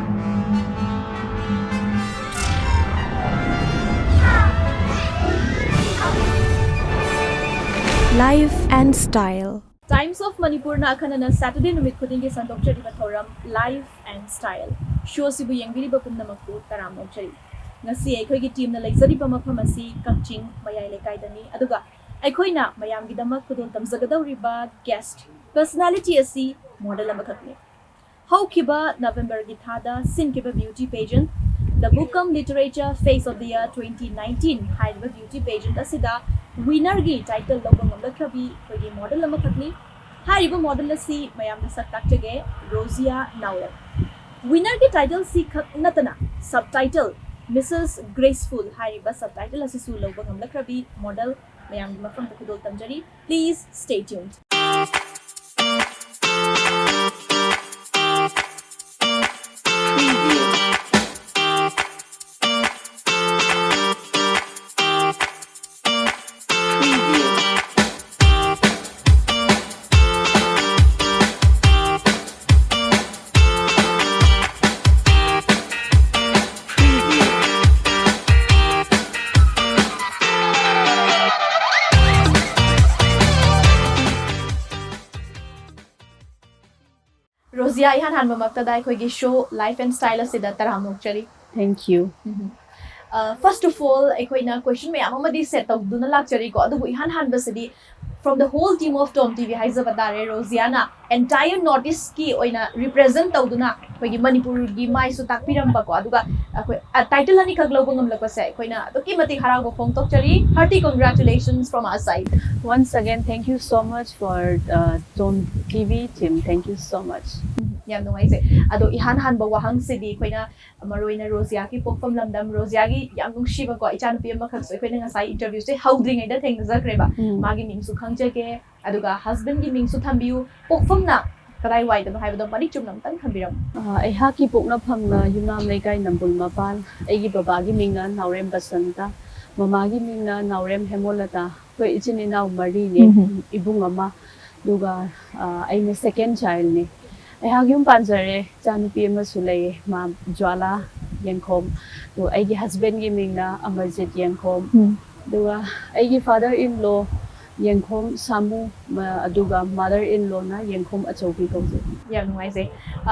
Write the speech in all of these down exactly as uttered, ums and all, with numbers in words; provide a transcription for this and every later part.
Life and Style. Times of Manipurꯅ ꯑꯈꯟꯅꯅ Saturday ꯅꯨꯃꯤꯠ ꯈꯨꯗꯤꯡꯒꯤ ꯁꯟꯗꯣꯛꯆꯔꯤꯕ ꯊꯧꯔꯝ Life and Style ꯁꯣ ꯑꯁꯤꯕꯨ ꯌꯦꯡꯕꯤꯔꯤꯕ ꯄꯨꯝꯅꯃꯛꯄꯨ ꯇꯔꯥꯝꯅ ꯑꯣꯛꯆꯔꯤ꯫ ꯉꯁꯤ ꯑꯩꯈꯣꯏꯒꯤ ꯇꯤꯝꯅ ꯂꯩꯖꯔꯤꯕ ꯃꯐꯝ ꯑꯁꯤ ꯀꯛꯆꯤꯡ ꯃꯌꯥꯏ ꯂꯩꯀꯥꯏꯗꯅꯤ, ꯑꯗꯨꯒ ꯑꯩꯈꯣꯏꯅ ꯃꯌꯥꯝꯒꯤꯗꯃꯛ ꯈꯨꯗꯣꯜ ꯇꯝꯖꯒꯗꯧꯔꯤꯕ ꯒꯦꯁ꯭ꯠ ꯄꯔꯁꯅꯦꯂꯤꯇꯤ ꯑꯁꯤ ꯃꯣꯗꯦꯜ ꯑꯃꯈꯛꯅꯤ꯫ ꯍꯧꯈꯤꯕ ꯅꯕꯦꯝꯕꯔꯒꯤ ꯊꯥꯗ ꯁꯤꯟꯈꯤꯕ beauty ꯄꯦꯖꯦꯟꯠ The Book Cum Literature Face of the Year twenty nineteen ꯍꯥꯏꯔꯤꯕ ꯕ꯭ꯌꯨꯇꯤ ꯄꯦꯖꯦꯟꯠ ꯑꯁꯤꯗ ꯋꯤꯅꯔꯒꯤ ꯇꯥꯏꯇꯜ ꯂꯧꯕ ꯉꯝꯂꯛꯈ꯭ꯔꯕꯤ ꯑꯩꯈꯣꯏꯒꯤ ꯃꯣꯗꯦꯜ ꯑꯃꯈꯛꯅꯤ꯫ ꯍꯥꯏꯔꯤꯕ ꯃꯣꯗꯦꯜ ꯑꯁꯤ ꯃꯌꯥꯝꯅ ꯁꯛ ꯇꯥꯛꯆꯒꯦ, ꯔꯣꯖꯤꯌꯥ ꯅꯥꯎꯔꯦꯝ꯫ ꯋꯤꯅꯔꯒꯤ ꯇꯥꯏꯇꯜꯁꯤ ꯈꯛ ꯅꯠꯇꯅ ꯁꯕ ꯇꯥꯏꯇꯜ Missus Graceful ꯍꯥꯏꯔꯤꯕ ꯁꯕ ꯇꯥꯏꯇꯜ ꯑꯁꯤꯁꯨ ꯂꯧꯕ ꯉꯝꯂꯛꯈ꯭ꯔꯕꯤ ꯃꯣꯗꯦꯜ ꯃꯌꯥꯝꯒꯤ ꯃꯐꯝꯗ ꯈꯨꯗꯣꯜ ꯇꯝꯖꯔꯤ꯫ Please stay tuned. ꯔꯣꯖꯤꯌꯥ, ꯏꯍꯥꯟ ꯍꯥꯟꯕꯃꯛꯇꯗ ꯑꯩꯈꯣꯏꯒꯤ ꯁꯣ Life and Style ꯑꯁꯤꯗ ꯇꯔꯥꯝꯅ ꯑꯣꯛꯆꯔꯤ꯫ Thank you. First of all, ꯑꯩꯈꯣꯏꯅ ꯀꯣꯏꯁꯟ ꯃꯌꯥꯝ ꯑꯃꯗꯤ ꯁꯦꯠ ꯇꯧꯗꯨꯅ ꯂꯥꯛꯆꯔꯤꯀꯣ, ꯑꯗꯨꯕꯨ ꯏꯍꯥꯟ ꯍꯥꯟꯕꯁꯤꯗꯤ from the whole team of Tom T V ꯍꯥꯏꯖꯕ ꯇꯥꯔꯦ, ꯔꯣꯖꯤꯌꯥꯅ entire North East ꯀꯤ ꯑꯣꯏꯅ ꯔꯤꯄ꯭ꯔꯦꯖꯦꯟ ꯇꯧꯗꯨꯅ ꯑꯩꯈꯣꯏꯒꯤ ꯃꯅꯤꯄꯨꯔꯒꯤ ꯃꯥꯏꯁꯨ ꯇꯥꯛꯄꯤꯔꯝꯕꯀꯣ, ꯑꯗꯨꯒ ꯑꯩꯈꯣꯏ ꯇꯥꯏꯇꯜ ꯑꯅꯤꯈꯛ ꯂꯧꯕ ꯉꯝꯂꯛꯄꯁꯦ ꯑꯩꯈꯣꯏꯅ ꯑꯗꯨꯛꯀꯤ ꯃꯇꯤꯛ ꯍꯔꯥꯎꯕ ꯐꯣꯡꯗꯣꯛꯆꯔꯤ꯫ Hearty congratulations from our side. Once again, thank you so much for uh, Tom T V team. Thank you so much. ꯌꯥꯝ ꯅꯨꯡꯉꯥꯏꯖꯩ꯫ ꯑꯗꯣ ꯏꯍꯥꯟ ꯍꯥꯟꯕ ꯋꯥꯍꯪꯁꯤꯗꯤ ꯑꯩꯈꯣꯏꯅ ꯃꯔꯨꯑꯣꯏꯅ ꯔꯣꯖꯤꯌꯥꯒꯤ ꯄꯣꯛꯐꯝ ꯂꯝꯗꯝ, ꯔꯣꯖꯤꯌꯥꯒꯤ ꯌꯥꯝ ꯅꯨꯡꯁꯤꯕꯀꯣ ꯏꯆꯥꯅꯨꯄꯤ ꯑꯃꯈꯛꯁꯨ ꯑꯩꯈꯣꯏꯅ ꯉꯁꯥꯏ ꯏꯟꯇꯔꯚ꯭ꯌꯨꯁꯦ ꯍꯧꯗ꯭ꯔꯤꯉꯩꯗ ꯊꯦꯡꯅꯖꯈ꯭ꯔꯦꯕ꯫ ꯎꯝ꯫ ꯃꯥꯒꯤ ꯃꯤꯡꯁꯨ ꯈꯪꯖꯒꯦ, ꯑꯗꯨꯒ ꯍꯁꯕꯦꯟꯒꯤ ꯃꯤꯡꯁꯨ ꯊꯝꯕꯤꯌꯨ, ꯄꯣꯛꯐꯝꯅ ꯀꯗꯥꯏꯋꯥꯏꯗꯅꯣ ꯍꯥꯏꯕꯗꯣ ꯃꯔꯤꯛ ꯆꯨꯝꯅ ꯑꯃꯨꯛꯇꯪ ꯊꯝꯕꯤꯔꯝꯃꯨ꯫ ꯑ, ꯑꯩꯍꯥꯛꯀꯤ ꯄꯣꯛꯅꯐꯝꯅ ꯌꯨꯝꯅꯥꯝ ꯂꯩꯀꯥꯏ ꯅꯝꯕꯨꯜ ꯃꯄꯥꯟ꯫ ꯑꯩꯒꯤ ꯕꯕꯥꯒꯤ ꯃꯤꯡꯅ ꯅꯥꯎꯔꯦꯝ ꯕꯁꯟꯇ, ꯃꯃꯥꯒꯤ ꯃꯤꯡꯅ ꯅꯥꯎꯔꯦꯝ ꯍꯦꯃꯣꯂꯇꯥ꯫ ꯑꯩꯈꯣꯏ ꯏꯆꯤꯟ ꯏꯅꯥꯎ ꯃꯔꯤꯅꯦ, ꯎꯝ꯫ ꯏꯕꯨꯡ ꯑꯃ, ꯑꯗꯨꯒ ꯑ, ꯑꯩꯅ ꯁꯦꯀꯦꯟ ꯆꯥꯏꯜꯅꯦ꯫ ꯑꯩꯍꯥꯛ ꯌꯨꯝ ꯄꯥꯟꯖꯔꯦ, ꯏꯆꯥꯅꯨꯄꯤ ꯑꯃꯁꯨ ꯂꯩꯌꯦ, ꯃꯥ ꯖ꯭ꯋꯥꯂꯥ ꯌꯦꯡꯈꯣꯝ꯫ ꯑꯗꯨꯒ ꯑꯩꯒꯤ ꯍꯁꯕꯦꯟꯒꯤ ꯃꯤꯡꯅ ꯑꯃꯔꯖꯤꯠ ꯌꯦꯡꯈꯣꯝ꯫ ꯎꯝ. ꯑꯗꯨꯒ ꯑꯩꯒꯤ ꯐꯥꯗꯔ ꯏꯟ ꯂꯣ ꯌꯦꯡꯈꯣꯝ ꯁꯥꯃꯨ, ꯃ-, ꯑꯗꯨꯒ ꯃꯥꯗꯔ ꯏꯟ ꯂꯣꯅ ꯌꯦꯡꯈꯣꯝ ꯑꯆꯧꯕꯤ ꯀꯧꯖꯩ꯫ ꯌꯥꯝ ꯅꯨꯡꯉꯥꯏꯖꯩ꯫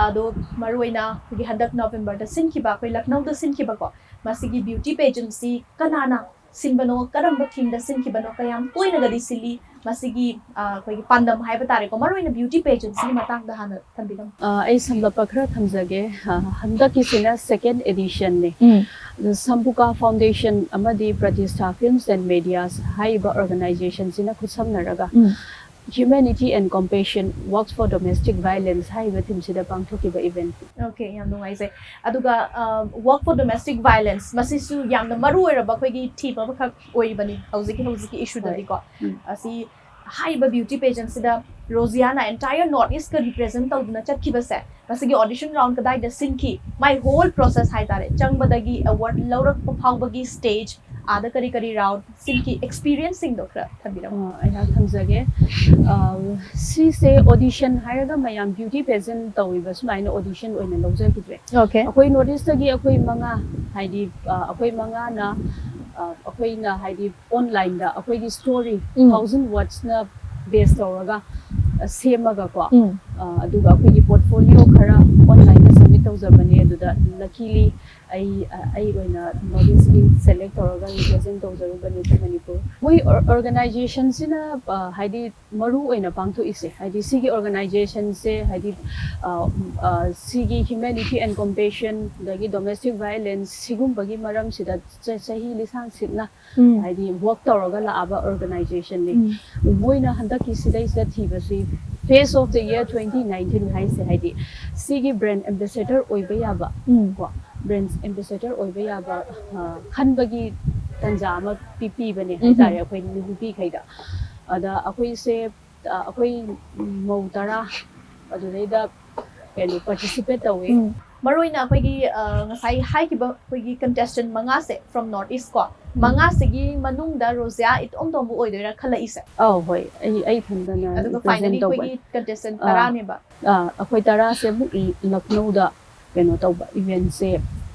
ꯑꯗꯣ ꯃꯔꯨꯑꯣꯏꯅ ꯑꯩꯈꯣꯏꯒꯤ ꯍꯟꯗꯛ ꯅꯣꯕꯦꯝꯕꯔꯗ ꯁꯤꯟꯈꯤꯕ, ꯑꯩꯈꯣꯏ ꯂꯈꯅꯧꯗ ꯁꯤꯟꯈꯤꯕꯀꯣ, ꯃꯁꯤꯒꯤ ꯕ꯭ꯌꯨꯇꯤ ꯄꯦꯖꯦꯟꯁꯤ ꯀꯅꯥꯅ ꯁꯤꯟꯕꯅꯣ, ꯀꯔꯝꯕ ꯊꯤꯝꯗ ꯁꯤꯟꯈꯤꯕꯅꯣ, ꯀꯌꯥꯝ ꯇꯣꯏꯅꯒꯗꯤ ꯁꯤꯜꯂꯤ, ꯃꯁꯤꯒꯤ ꯑ, ꯑꯩꯈꯣꯏꯒꯤ ꯄꯥꯟꯗꯝ ꯍꯥꯏꯕ ꯇꯥꯔꯦꯀꯣ, ꯃꯔꯨꯑꯣꯏꯅ ꯕ꯭ꯌꯨꯇꯤ ꯄꯦꯖꯦꯟꯁꯤꯒꯤ ꯃꯇꯥꯡꯗ ꯍꯥꯟꯅ ꯊꯝꯕꯤꯔꯝꯃꯨ꯫ ꯑ, ꯑꯩ ꯁꯝꯂꯞꯄ ꯈꯔ ꯊꯝꯖꯒꯦ꯫ ꯑ, ꯍꯟꯗꯛꯀꯤꯁꯤꯅ ꯁꯦꯀꯦꯟ ꯑꯦꯗꯤꯁꯟꯅꯤ꯫ ꯎꯝ. ꯑꯗ ꯁꯝꯕꯨꯀꯥ ꯐꯥꯎꯟꯗꯦꯁꯟ ꯑꯃꯗꯤ ꯄ꯭ꯔꯇꯤꯁꯊꯥ ꯐꯤꯜꯝꯁ ꯑꯦꯟ ꯃꯦꯗꯤꯌꯥꯁ ꯍꯥꯏꯔꯤꯕ ꯑꯣꯔꯒꯅꯥꯏꯖꯦꯁꯟꯁꯤꯅ ꯈꯨꯠꯁꯝꯅꯔꯒ ꯎꯝ. Humanity and Compassion Works for Domestic Violence ꯍꯥꯏꯔꯤꯕ ꯊꯤꯝꯁꯤꯗ ꯄꯥꯡꯊꯣꯛꯈꯤꯕ ꯏꯚꯦꯟꯠ꯫ ꯑꯣꯀꯦ, ꯌꯥꯝ ꯅꯨꯡꯉꯥꯏꯖꯩ꯫ ꯑꯗꯨꯒ ꯋꯥꯔꯛ ꯐꯣꯔ ꯗꯣꯃꯦꯁꯇꯤꯛ ꯚꯥꯏꯂꯦꯟꯁ, ꯃꯁꯤꯁꯨ ꯌꯥꯝꯅ ꯃꯔꯨ ꯑꯣꯏꯔꯕ ꯑꯩꯈꯣꯏꯒꯤ ꯊꯤꯝ ꯑꯃꯈꯛ ꯑꯣꯏꯔꯤꯕꯅꯤ ꯍꯧꯖꯤꯛꯀꯤ ꯍꯧꯖꯤꯛꯀꯤ ꯏꯁꯨꯗꯗꯤꯀꯣ꯫ ꯎꯝ. ꯑꯁꯤ ꯍꯥꯏꯔꯤꯕ ꯕ꯭ꯌꯨꯇꯤ ꯄꯦꯖꯦꯟꯁꯤꯗ ꯔꯣꯖꯤꯌꯥꯅ ꯑꯦꯟꯇꯥꯌꯔ ꯅꯣꯔꯠ ꯏꯁꯀ ꯔꯤꯄ꯭ꯔꯦꯖꯦꯟ ꯇꯧꯗꯨꯅ ꯆꯠꯈꯤꯕꯁꯦ, ꯃꯁꯤꯒꯤ ꯑꯣꯗꯤꯁꯟ ꯔꯥꯎꯟ ꯀꯗꯥꯏꯗ ꯁꯤꯟꯈꯤ, ꯃꯥꯏ ꯍꯣꯜ ꯄ꯭ꯔꯣꯁꯦꯁ ꯍꯥꯏꯇꯥꯔꯦ, ꯆꯪꯕꯗꯒꯤ ꯑꯦꯋꯥꯔꯗ ꯂꯧꯔꯛꯄ ꯐꯥꯎꯕꯒꯤ ꯁ꯭ꯇꯦꯖ, ꯑꯥꯗ ꯀꯔꯤ ꯀꯔꯤ ꯔꯥꯎꯟ ꯁꯤꯟꯈꯤ, ꯑꯦꯛꯁꯄꯤꯔꯤꯌꯦꯟꯁꯁꯤꯡꯗꯣ ꯈꯔ ꯊꯝꯕꯤꯔꯝꯃꯣ꯫ ꯑ, ꯑꯩꯍꯥꯛ ꯊꯝꯖꯒꯦ꯫ ꯑ, ꯁꯤꯁꯦ ꯑꯣꯗꯤꯁꯟ ꯍꯥꯏꯔꯒ ꯃꯌꯥꯝ ꯕ꯭ꯌꯨꯇꯤ ꯄꯦꯖꯦꯟ ꯇꯧꯔꯤꯕ ꯁꯨꯃꯥꯏꯅ ꯑꯣꯗꯤꯁꯟ ꯑꯣꯏꯅ ꯂꯧꯖꯈꯤꯗ꯭ꯔꯦ꯫ ꯑꯣꯀꯦ꯫ ꯑꯩꯈꯣꯏ ꯅꯣꯔꯠ ꯏꯁꯇꯒꯤ ꯑꯩꯈꯣꯏ ꯃꯉꯥ, ꯍꯥꯏꯗꯤ, ꯑ, ꯑꯩꯈꯣꯏ ꯃꯉꯥꯅ, ꯑ, ꯑꯩꯈꯣꯏꯅ ꯍꯥꯏꯗꯤ ꯑꯣꯟꯂꯥꯏꯟꯗ ꯑꯩꯈꯣꯏꯒꯤ ꯁ꯭ꯇꯣꯔꯤ ꯎꯝ. ꯊꯥꯎꯖꯟ ꯋꯥꯔꯗꯁꯅ ꯕꯦꯁ ꯇꯧꯔꯒ, ꯑ, ꯁꯦꯝꯃꯒꯀꯣ, ꯎꯝ. ꯑ, ꯑꯗꯨꯒ ꯑꯩꯈꯣꯏꯒꯤ ꯄꯣꯔꯠꯐꯣꯂꯤꯑꯣ ꯈꯔ ꯑꯣꯟꯂꯥꯏꯟꯗ ꯁꯕꯃꯤꯠ ꯇꯧꯖꯕꯅꯦ꯫ ꯑꯗꯨꯗ ꯂꯀꯤꯂꯤ ꯑꯩ, ꯑ, ꯑꯩ ꯑꯣꯏꯅ ꯅꯣꯔꯠ ꯏꯁꯀꯤ ꯁꯦꯂꯦꯛ ꯇꯧꯔꯒ ꯔꯤꯄ꯭ꯔꯖꯦꯟ ꯇꯧꯖꯔꯨꯕꯅꯦ ꯇꯨ ꯃꯅꯤꯄꯨꯔ꯫ ꯃꯣꯏ ꯑꯣꯔꯒꯅꯥꯏꯖꯦꯁꯟꯁꯤꯅ, ꯑ, ꯍꯥꯏꯗꯤ ꯃꯔꯨ ꯑꯣꯏꯅ ꯄꯥꯡꯊꯣꯛꯏꯁꯦ, ꯍꯥꯏꯗꯤ ꯁꯤꯒꯤ ꯑꯣꯔꯒꯅꯥꯏꯖꯦꯁꯟꯁꯦ, ꯍꯥꯏꯗꯤ, ꯑ, ꯑ, ꯁꯤꯒꯤ ꯍ꯭ꯌꯨꯃꯦꯅꯤꯇꯤ ꯑꯦꯟ ꯀꯣꯝꯄꯦꯁꯟ, ꯑꯗꯒꯤ ꯗꯣꯃꯦꯁꯇꯤꯛ ꯚꯥꯏꯂꯦꯟꯁ, ꯁꯤꯒꯨꯝꯕꯒꯤ ꯃꯔꯝꯁꯤꯗ ꯆ-, ꯆꯍꯤ ꯂꯤꯁꯥꯡ ꯁꯤꯠꯅ ꯎꯝ. ꯍꯥꯏꯗꯤ ꯋꯥꯔꯛ ꯇꯧꯔꯒ ꯂꯥꯛꯑꯕ ꯑꯣꯔꯒꯅꯥꯏꯖꯦꯁꯟꯅꯤ꯫ ꯎꯝ. ꯃꯣꯏꯅ ꯍꯟꯗꯛꯀꯤ ꯁꯤꯗꯩꯁꯤꯗ ꯊꯤꯕꯁꯤ, Face of the Year twenty nineteen ꯍꯥꯏꯁꯦ, ꯍꯥꯏꯗꯤ ꯁꯤꯒꯤ ꯕ꯭ꯔꯦꯟ ꯑꯦꯝꯕꯦꯁꯦꯗꯔ ꯑꯣꯏꯕ ꯌꯥꯕ, ꯎꯝ. ꯀꯣ, ꯕ꯭ꯔꯦꯟ ꯑꯦꯝꯕꯦꯁꯦꯗꯔ ꯑꯣꯏꯕ ꯌꯥꯕ, ꯑ, ꯈꯟꯕꯒꯤ ꯇꯥꯟꯖꯥ ꯑꯃ ꯄꯤ-, ꯄꯤꯕꯅꯦ ꯎꯝ. ꯍꯥꯏꯇꯥꯔꯦ ꯑꯩꯈꯣꯏ ꯅꯨꯄꯤꯈꯩꯗ꯫ ꯑꯗ ꯑꯩꯈꯣꯏꯁꯦ, ꯑ, ꯑꯩꯈꯣꯏ ꯃꯧ ꯇꯔꯥ ꯑꯗꯨꯗꯩꯗ ꯀꯩꯅꯣ ꯄꯥꯔꯇꯤꯁꯤꯄꯦꯠ ꯇꯧꯋꯤ꯫ ꯎꯝ. ꯃꯔꯨ ꯑꯣꯏꯅ ꯑꯩꯈꯣꯏꯒꯤ ꯑ, ꯉꯁꯥꯏ ꯍꯥꯏꯈꯤꯕ ꯑꯩꯈꯣꯏꯒꯤ contestant ꯃꯉꯥꯁꯦ from North East ꯀꯣ, ꯃꯉꯥꯁꯤꯒꯤ ꯃꯅꯨꯡꯗ ꯔꯣꯖꯤꯌꯥ ꯏꯇꯣꯝ ꯇꯣꯝꯕ ꯑꯣꯏꯗꯣꯏꯔꯥ ꯈꯜꯂꯛꯏꯁꯦ? ꯑꯧ, ꯍꯣꯏ, ꯑꯩ ꯑꯩ ꯏꯊꯟꯗꯅ ꯑꯗꯨꯒ represent finally ꯇꯧꯕ. ꯑꯩꯈꯣꯏꯒꯤ contestant ꯑꯥ. ꯇꯔꯥꯅꯦꯕ ꯑꯥ, ꯑꯩꯈꯣꯏ ꯇꯔꯥꯁꯦ ꯑꯃꯨꯛ ꯂꯈꯅꯧꯗ ꯀꯩꯅꯣ ꯇꯧꯕ, eventꯁꯦ,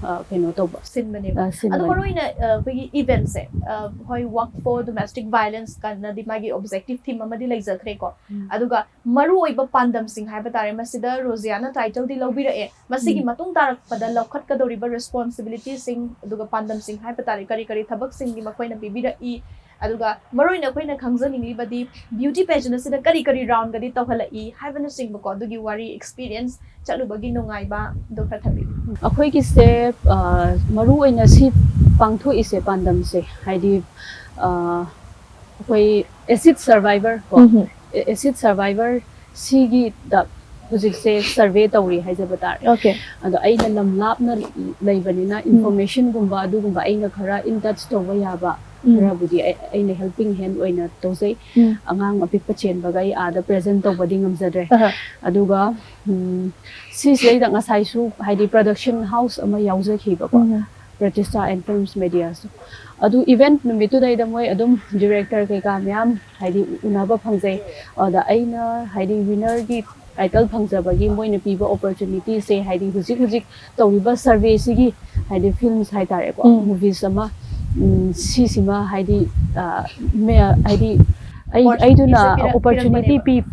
ꯑꯥ, ꯀꯩꯅꯣ ꯇꯧꯕ, ꯁꯤꯟꯕꯅꯦꯕ꯫ ꯑꯥ, ꯑꯗꯣ ꯁꯤꯟꯕꯅꯦ. ꯃꯔꯨ ꯑꯣꯏꯅ ꯑ, ꯑꯩꯈꯣꯏꯒꯤ eventꯁꯦ, ꯑ, ꯍꯣꯏ, Walk for Domestic Violence ꯀꯥꯏꯅꯗꯤ ꯃꯥꯒꯤ objective theme ꯑꯃꯗꯤ ꯂꯩꯖꯈ꯭ꯔꯦꯀꯣ꯫ ꯎꯝ. ꯑꯗꯨꯒ ꯃꯔꯨ ꯑꯣꯏꯕ ꯄꯥꯟꯗꯝꯁꯤꯡ ꯍꯥꯏꯕ ꯇꯥꯔꯦ, ꯃꯁꯤꯗ ꯔꯣꯖꯤꯌꯥꯅ titleꯗꯤ ꯂꯧꯕꯤꯔꯛꯑꯦ꯫ ꯃꯁꯤꯒꯤ ꯎꯝ. ꯃꯇꯨꯡ ꯇꯥꯔꯛꯄꯗ ꯂꯧꯈꯠꯀꯗꯧꯔꯤꯕ responsibilityꯁꯤꯡ ꯑꯗꯨꯒ ꯄꯥꯟꯗꯝꯁꯤꯡ ꯍꯥꯏꯕ ꯇꯥꯔꯦ, ꯀꯔꯤ ꯀꯔꯤ ꯊꯕꯛꯁꯤꯡꯗꯤ ꯃꯈꯣꯏꯅ ꯄꯤꯕꯤꯔꯛꯏ? ꯑꯗꯨꯒ ꯃꯔꯨ ꯑꯣꯏꯅ ꯑꯩꯈꯣꯏꯅ ꯈꯪꯖꯅꯤꯡꯂꯤꯕꯗꯤ beauty pageant ꯑꯁꯤꯗ ꯀꯔꯤ ꯀꯔꯤ roundꯒꯗꯤ ꯇꯧꯍꯜꯂꯛꯏ ꯍꯥꯏꯕꯅꯆꯤꯡꯕꯀꯣ, ꯑꯗꯨꯒꯤ ꯋꯥꯔꯤ, experience, ꯆꯠꯂꯨꯕꯒꯤ ꯅꯨꯡꯉꯥꯏꯕ ꯑꯗꯨ ꯈꯔ ꯊꯝꯕꯤꯌꯨ꯫ ꯑꯩꯈꯣꯏꯒꯤꯁꯦ, ꯑ, ꯃꯔꯨ ꯑꯣꯏꯅ ꯁꯤ ꯄꯥꯡꯊꯣꯛꯏꯁꯦ, ꯄꯥꯟꯗꯝꯁꯦ, ꯍꯥꯏꯗꯤ, ꯑ, ꯑꯩꯈꯣꯏ acid survivor ꯀꯣ, ꯎꯝ. acid survivor ꯁꯤꯒꯤꯗ ꯍꯧꯖꯤꯛꯁꯦ survey ꯇꯧꯔꯤ ꯍꯥꯏꯖꯕ ꯇꯥꯔꯦ꯫ Okay. ꯑꯗꯣ ꯑꯩꯅ ꯂꯝ ꯂꯥꯞꯅ ꯂꯩꯕꯅꯤꯅ informationꯒꯨꯝꯕ ꯑꯗꯨꯒꯨꯝꯕ ꯑꯩꯅ ꯈꯔ in touch ꯇꯧꯕ ꯌꯥꯕ ꯎꯝ. ꯈꯔꯕꯨꯗꯤ ꯑꯩ, ꯑꯩꯅ helping hand ꯑꯣꯏꯅ ꯇꯧꯖꯩ꯫ ꯎꯝ. ꯑꯉꯥꯡ ꯑꯄꯤꯛꯄ ꯆꯦꯟꯕꯒ ꯑꯩ ꯑꯥꯗ present ꯇꯧꯕꯗꯤ ꯉꯝꯖꯗ꯭ꯔꯦ꯫ ꯑꯍ. ꯑꯗꯨꯒ, ꯎꯝ, ꯁꯤꯁꯤꯗꯩꯗ ꯉꯁꯥꯏꯁꯨ ꯍꯥꯏꯗꯤ production house ꯑꯃ ꯌꯥꯎꯖꯈꯤꯕꯀꯣ, ꯎꯝ. Pratistha and Films Mediaꯁꯨ꯫ ꯑꯗꯨ event ꯅꯨꯃꯤꯠꯇꯨꯗꯩꯗ ꯃꯣꯏ ꯑꯗꯨꯝ director ꯀꯩꯀꯥ ꯃꯌꯥꯝ ꯍꯥꯏꯗꯤ ꯎꯅꯕ ꯐꯪꯖꯩ꯫ ꯑꯗ ꯑꯩꯅ ꯍꯥꯏꯗꯤ winnerꯒꯤ title ꯐꯪꯖꯕꯒꯤ ꯃꯣꯏꯅ ꯄꯤꯕ opportunityꯁꯦ ꯍꯥꯏꯗꯤ ꯍꯧꯖꯤꯛ ꯍꯧꯖꯤꯛ ꯇꯧꯔꯤꯕ surveyꯁꯤꯒꯤ ꯍꯥꯏꯗꯤ films ꯍꯥꯏꯇꯥꯔꯦꯀꯣ, ꯎꯝ. movies ꯑꯃ, ꯎꯝ, ꯁꯤꯁꯤꯃ ꯍꯥꯏꯗꯤ, ꯑ, ꯃꯦ-, ꯍꯥꯏꯗꯤ ꯑꯩ, Opportunityꯁꯦ ꯑꯩꯗꯨꯅ ꯄꯤꯔꯛ-, opportunity ꯄꯤꯔꯛꯄꯅꯦꯕ? ꯄꯤ-,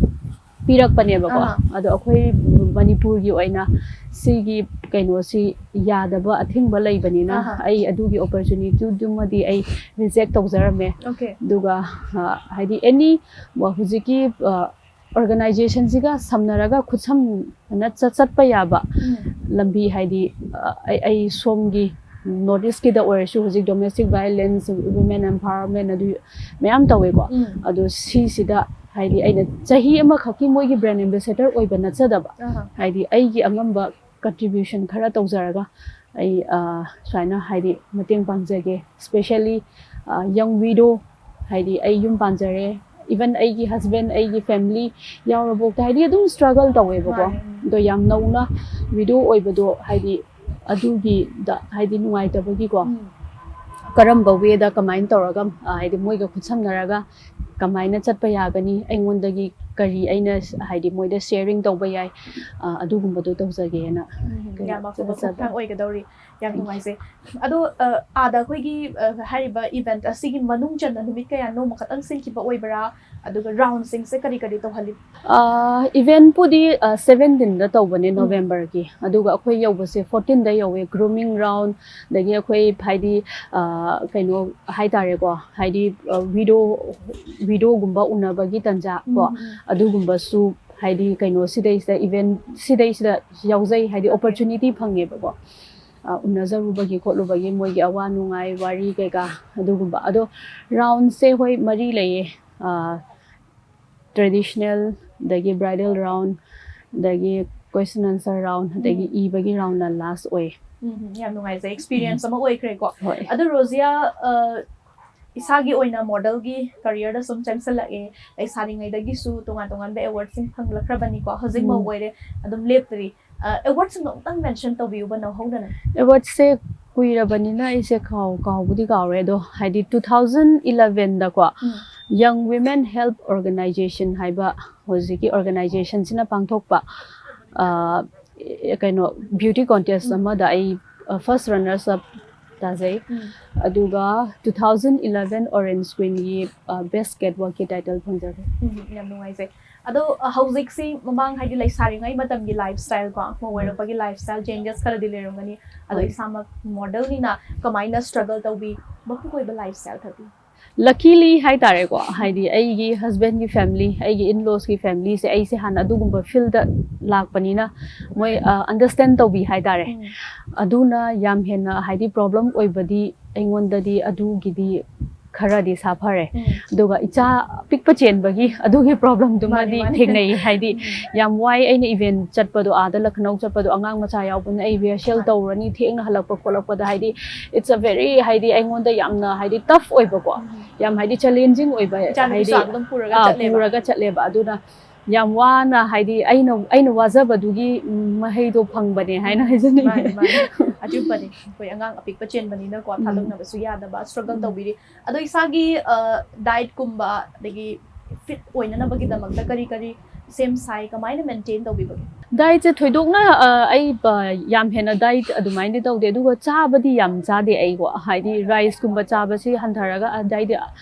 ꯄꯤꯔꯛꯄꯅꯦꯕꯀꯣ꯫ ꯑꯍꯥ. ꯑꯗꯣ ꯑꯩꯈꯣꯏ ꯃꯅꯤꯄꯨꯔꯒꯤ ꯑꯣꯏꯅ ꯁꯤꯒꯤ ꯀꯩꯅꯣꯁꯤ ꯌꯥꯗꯕ ꯑꯊꯤꯡꯕ ꯂꯩꯕꯅꯤꯅ ꯑꯍꯥ. ꯑꯩ ꯑꯗꯨꯒꯤ opportunityꯗꯨꯃꯗꯤ ꯑꯩ reject ꯇꯧꯖꯔꯝꯃꯦ꯫ Okay. ꯑꯗꯨꯒ, ꯑ, ꯍꯥꯏꯗꯤ any ꯍꯧꯖꯤꯛꯀꯤ, ꯑ, organizationꯁꯤꯒ ꯁꯝꯅꯔꯒ ꯈꯨꯠꯁꯝꯅꯅ ꯆꯠ-, ꯆꯠꯄ ꯌꯥꯕ ꯎꯝ. ꯂꯝꯕꯤ ꯍꯥꯏꯗꯤ, ꯑ, ꯑꯩ, ꯑꯩ ꯁꯣꯝꯒꯤ North Eastꯀꯤꯗ ꯑꯣꯏꯔꯁꯨ ꯍꯧꯖꯤꯛ domestic violence, women empowerment ꯑꯗꯨ ꯃꯌꯥꯝ ꯇꯧꯋꯦꯀꯣ꯫ ꯎꯝ. ꯑꯗꯣ ꯁꯤꯁꯤꯗ ꯍꯥꯏꯗꯤ ꯑꯩꯅ ꯆꯍꯤ ꯑꯃꯈꯛꯀꯤ ꯃꯣꯏꯒꯤ brand ambassador ꯑꯣꯏꯕ ꯅꯠꯆꯗꯕ, ꯑꯍꯥ. ꯍꯥꯏꯗꯤ ꯑꯩꯒꯤ ꯑꯉꯝꯕ contribution ꯈꯔ ꯇꯧꯖꯔꯒ ꯑꯩ, ꯑ, ꯁꯨꯃꯥꯏꯅ ꯍꯥꯏꯗꯤ ꯃꯇꯦꯡ ꯄꯥꯡꯖꯒꯦ꯫ Specially, ꯑ, young widow, ꯍꯥꯏꯗꯤ ꯑꯩ ꯌꯨꯝ ꯄꯥꯟꯖꯔꯦ, Even ꯑꯩꯒꯤ husband, ꯑꯩꯒꯤ family ꯌꯥꯎꯔꯕꯣꯛꯇ ꯍꯥꯏꯗꯤ ꯑꯗꯨꯝ struggle ꯇꯧꯋꯦꯕꯀꯣ꯫ ꯃꯥꯅꯦ, ꯎꯝ꯫ ꯑꯗꯣ ꯌꯥꯝ ꯅꯧꯅ widow ꯑꯣꯏꯕꯗꯣ ꯍꯥꯏꯗꯤ ꯑꯗꯨꯒꯤꯗ ꯍꯥꯏꯗꯤ ꯅꯨꯡꯉꯥꯏꯇꯕꯒꯤꯀꯣ, ꯎꯝ꯫ ꯀꯔꯝꯕ way ꯗ ꯀꯃꯥꯏꯅ ꯇꯧꯔꯒ ꯑ, ꯍꯥꯏꯗꯤ ꯃꯣꯏꯒ ꯈꯨꯠꯁꯝꯅꯔꯒ ꯀꯃꯥꯏꯅ ꯆꯠꯄ ꯌꯥꯒꯅꯤ, ꯑꯩꯉꯣꯟꯗꯒꯤ ꯀꯔꯤ ꯑꯩꯅ ꯍꯥꯏꯗꯤ ꯃꯣꯏꯗ sharing ꯇꯧꯕ ꯌꯥꯏ, ꯑ, ꯑꯗꯨꯒꯨꯝꯕꯗꯣ ꯇꯧꯖꯒꯦꯅ ꯎꯝ, ꯀꯩꯅꯣ ꯌꯥꯝ ꯑꯐꯕ ꯆꯠꯆꯕ꯫ ꯈꯣꯡꯊꯥꯡ ꯑꯣꯏꯒꯗꯧꯔꯤ꯫ ꯌꯥꯝ Thank you. ꯅꯨꯡꯉꯥꯏꯖꯩ꯫ ꯑꯗꯣ ꯑ, ꯑꯥꯗ ꯑꯩꯈꯣꯏꯒꯤ ꯑ, ꯍꯥꯏꯔꯤꯕ event ꯑꯁꯤꯒꯤ ꯃꯅꯨꯡ ꯆꯟꯅ ꯅꯨꯃꯤꯠ ꯀꯌꯥꯅꯣ ꯑꯃꯈꯛꯇꯪ ꯁꯤꯟꯈꯤꯕ ꯑꯣꯏꯕ꯭ꯔꯥ? ꯑꯗꯨꯒ round ꯁꯤꯡꯁꯦ ꯀꯔꯤ ꯀꯔꯤ ꯇꯧꯍꯜꯂꯤ? ꯑ, event ꯄꯨꯗꯤ ꯑ, seventeen ꯗ ꯇꯧꯕꯅꯦ, ꯎꯝ꯫ November ꯒꯤ꯫ ꯑꯗꯨꯒ ꯑꯩꯈꯣꯏ ꯌꯧꯕꯁꯦ fourteen ꯗ ꯌꯧꯋꯦ꯫ Grooming round, ꯑꯗꯒꯤ ꯑꯩꯈꯣꯏ ꯍꯥꯏꯗꯤ ꯑ, ꯀꯩꯅꯣ ꯍꯥꯏꯇꯥꯔꯦꯀꯣ, ꯍꯥꯏꯗꯤ ꯑ, widow widow ꯒꯨꯝꯕ ꯎꯅꯕꯒꯤ ꯇꯟꯖꯥ ꯀꯣ, ꯎꯝ, ꯎꯝ꯫ ꯑꯗꯨꯒꯨꯝꯕꯁꯨ ꯍꯥꯏꯗꯤ ꯀꯩꯅꯣ ꯁꯤꯗꯩꯁꯤꯗ event ꯁꯤꯗꯩꯁꯤꯗ ꯌꯥꯎꯖꯩ, ꯍꯥꯏꯗꯤ Okay. Opportunity ꯐꯪꯉꯦꯕꯀꯣ꯫ ꯑ, ꯎꯅꯖꯔꯨꯕꯒꯤ ꯈꯣꯠꯂꯨꯕꯒꯤ ꯃꯣꯏꯒꯤ ꯑꯋꯥ ꯅꯨꯡꯉꯥꯏ ꯋꯥꯔꯤ ꯀꯩꯀꯥ ꯑꯗꯨꯒꯨꯝꯕ꯫ ꯑꯗꯣ round ꯁꯦ ꯍꯣꯏ ꯃꯔꯤ ꯂꯩꯌꯦ꯫ ꯑ, traditional, ꯑꯗꯒꯤ bridal round, ꯑꯗꯒꯤ question answer round, ꯑꯗꯒꯤ ꯎꯝ꯫ ꯏꯕꯒꯤ round ꯅ last ꯑꯣꯏ꯫ ꯎꯝ, ꯌꯥꯝ ꯅꯨꯡꯉꯥꯏꯖꯩ, experience ꯑꯃ ꯑꯣꯏꯈ꯭ꯔꯦꯀꯣ꯫ ꯍꯣꯏ꯫ ꯑꯗꯣ ꯔꯣꯖꯤꯌꯥ, ꯑ, ꯏꯁꯥꯒꯤ ꯑꯣꯏꯅ model ꯒꯤ career ꯗ ꯁꯨꯝ ꯆꯪꯁꯜꯂꯛꯑꯦ, ꯂꯩꯁꯥꯔꯤꯉꯩꯗꯒꯤꯁꯨ ꯇꯣꯉꯥꯟ ꯇꯣꯉꯥꯟꯕ award ꯁꯤꯡ ꯐꯪꯂꯛꯈ꯭ꯔꯕꯅꯤꯀꯣ, ꯍꯧꯖꯤꯛ ꯃꯧ ꯎꯝ꯫ ꯑꯣꯏꯔꯦ, ꯑꯗꯨꯝ ꯂꯦꯞꯇ꯭ꯔꯤ꯫ ꯑ, award ꯁꯤꯡꯗꯣ ꯑꯃꯨꯛꯇꯪ mention ꯇꯧꯕꯤꯌꯨꯕ ꯅꯧꯍꯧꯅꯅ꯫ Award ꯁꯦ ꯀꯨꯏꯔꯕꯅꯤꯅ ꯑꯩꯁꯦ ꯀꯥꯎ ꯀꯥꯎꯕꯨꯗꯤ ꯀꯥꯎꯔꯦ, ꯑꯗꯣ ꯍꯥꯏꯗꯤ two thousand eleven ꯗꯀꯣ, ꯎꯝ꯫ Young Women Help Organization ꯍꯥꯏꯕ ꯍꯧꯖꯤꯛꯀꯤ organization ꯁꯤꯅ ꯄꯥꯡꯊꯣꯛꯄ ꯑ, ꯀꯩꯅꯣ beauty contest ꯎꯝ꯫ ꯑꯃꯗ ꯑꯩ ꯑ, first runners up ꯇꯥꯖꯩ꯫ ꯎꯝ꯫ ꯑꯗꯨꯒ two thousand eleven Orange Queen ꯒꯤ ꯑ, best catwalk ꯀꯤ title ꯐꯪꯖꯔꯦ꯫ ꯎꯝ, ꯌꯥꯝ ꯅꯨꯡꯉꯥꯏꯖꯩ꯫ ꯑꯗꯣ ꯑ, ꯍꯧꯖꯤꯛꯁꯤ ꯃꯃꯥꯡ ꯍꯥꯏꯗꯤ ꯂꯩꯁꯥꯔꯤꯉꯩ ꯃꯇꯝꯒꯤ lifestyle ꯀꯣ, ꯃꯧ ꯑꯣꯏꯔꯛꯄꯒꯤ lifestyle changes ꯈꯔꯗꯤ ꯂꯩꯔꯝꯒꯅꯤ꯫ ꯑꯗꯣ ꯍꯣꯏ꯫ ꯏꯁꯥꯃꯛ model ꯅꯤꯅ ꯀꯃꯥꯏꯅ struggle ꯇꯧꯕꯤ? ꯃꯄꯨꯡ ꯑꯣꯏꯕ lifestyle ꯈꯔꯗꯤ? Luckily ꯍꯥꯏꯇꯥꯔꯦꯀꯣ, ꯍꯥꯏꯗꯤ ꯑꯩꯒꯤ husband ꯒꯤ family, ꯑꯩꯒꯤ in-laws ꯀꯤ family ꯁꯦ, ꯑꯩꯁꯦ ꯍꯥꯟꯅ ꯑꯗꯨꯒꯨꯝꯕ field ꯗ ꯂꯥꯛꯄꯅꯤꯅ ꯃꯣꯏ ꯑ, understand ꯇꯧꯕꯤ ꯍꯥꯏꯇꯥꯔꯦ꯫ ꯎꯝ꯫ ꯑꯗꯨꯅ ꯌꯥꯝ ꯍꯦꯟꯅ ꯍꯥꯏꯗꯤ problem ꯑꯣꯏꯕꯗꯤ ꯑꯩꯉꯣꯟꯗꯗꯤ ꯑꯗꯨꯒꯤꯗꯤ ꯈꯔꯗꯤ ꯁꯥꯐꯔꯦ꯫ ꯑꯗꯨꯒ ꯏꯆꯥ ꯄꯤꯛꯄ ꯆꯦꯟꯕꯒꯤ ꯑꯗꯨꯒꯤ problemꯗꯨꯃꯗꯤ ꯃꯥꯅꯤ, ꯃꯥꯅꯤ꯫ ꯊꯦꯡꯅꯩ꯫ ꯍꯥꯏꯗꯤ ꯌꯥꯝ ꯋꯥꯏ꯫ ꯑꯩꯅ event ꯆꯠꯄꯗꯣ, ꯑꯥꯗ ꯂꯈꯅꯧ ꯆꯠꯄꯗꯣ, ꯑꯉꯥꯡ ꯃꯆꯥ ꯌꯥꯎꯕꯅ ꯑꯩ rehearsal ꯇꯧꯔꯅꯤ, ꯊꯦꯡꯅ ꯍꯜꯂꯛꯄ ꯈꯣꯠꯂꯛꯄꯗ ꯍꯥꯏꯗꯤ it's a very, ꯍꯥꯏꯗꯤ ꯑꯩꯉꯣꯟꯗ ꯌꯥꯝꯅ ꯍꯥꯏꯗꯤ tough ꯑꯣꯏꯕꯀꯣ, ꯌꯥꯝ ꯍꯥꯏꯗꯤ challenging ꯑꯣꯏꯕ, ꯏꯆꯥꯅꯨꯄꯤꯁꯨ ꯍꯥꯏꯗꯤ ꯑꯗꯨꯝ ꯄꯨꯔꯒ ꯑꯥ, ꯆꯠꯂꯦꯕ꯫ ꯄꯨꯔꯒ ꯆꯠꯂꯦꯕ꯫ ꯑꯗꯨꯅ ꯌꯥꯝ ꯋꯥꯅ ꯍꯥꯏꯗꯤ ꯑꯩꯅ, ꯑꯩꯅ ꯋꯥꯖꯕꯗꯨꯒꯤ ꯃꯍꯩꯗꯣ ꯐꯪꯕꯅꯦ ꯍꯥꯏꯅ ꯍꯥꯏꯖꯅꯤꯡꯉꯤ꯫ ꯃꯥꯅꯤ, ꯃꯥꯅꯤ꯫ ꯑꯆꯨꯝꯕꯅꯦ꯫ ꯑꯩꯈꯣꯏ ꯑꯉꯥꯡ ꯑꯄꯤꯛꯄ ꯆꯦꯟꯕꯅꯤꯅꯀꯣ, ꯎꯝ꯫ ꯊꯥꯗꯣꯛꯅꯕꯁꯨ ꯌꯥꯗꯕ struggle ꯎꯝ꯫ ꯇꯧꯕꯤꯔꯤ꯫ ꯑꯗꯣ ꯏꯁꯥꯒꯤ, ꯑ, dietꯀꯨꯝꯕ ꯑꯗꯒꯤ fit ꯑꯣꯏꯅꯅꯕꯒꯤꯗꯃꯛꯇ ꯀꯔꯤ ꯀꯔꯤ ꯁꯦꯝ ꯁꯥꯏ, ꯀꯃꯥꯏꯅ maintain ꯇꯧꯕꯤꯕꯒꯦ? Dietꯁꯦ ꯊꯣꯏꯗꯣꯛꯅ, ꯑ, ꯑꯩ, ꯑ, ꯌꯥꯝ ꯍꯦꯟꯅ diet ꯑꯗꯨꯃꯥꯏꯅꯗꯤ ꯇꯧꯗꯦ, ꯑꯗꯨꯒ ꯆꯥꯕꯗꯤ ꯌꯥꯝ ꯆꯥꯗꯦ ꯑꯩꯀꯣ꯫ ꯍꯥꯏꯗꯤ riceꯀꯨꯝꯕ ꯆꯥꯕꯁꯤ ꯍꯟꯊꯔꯒ, ꯑ, ꯍꯥꯏꯗꯤ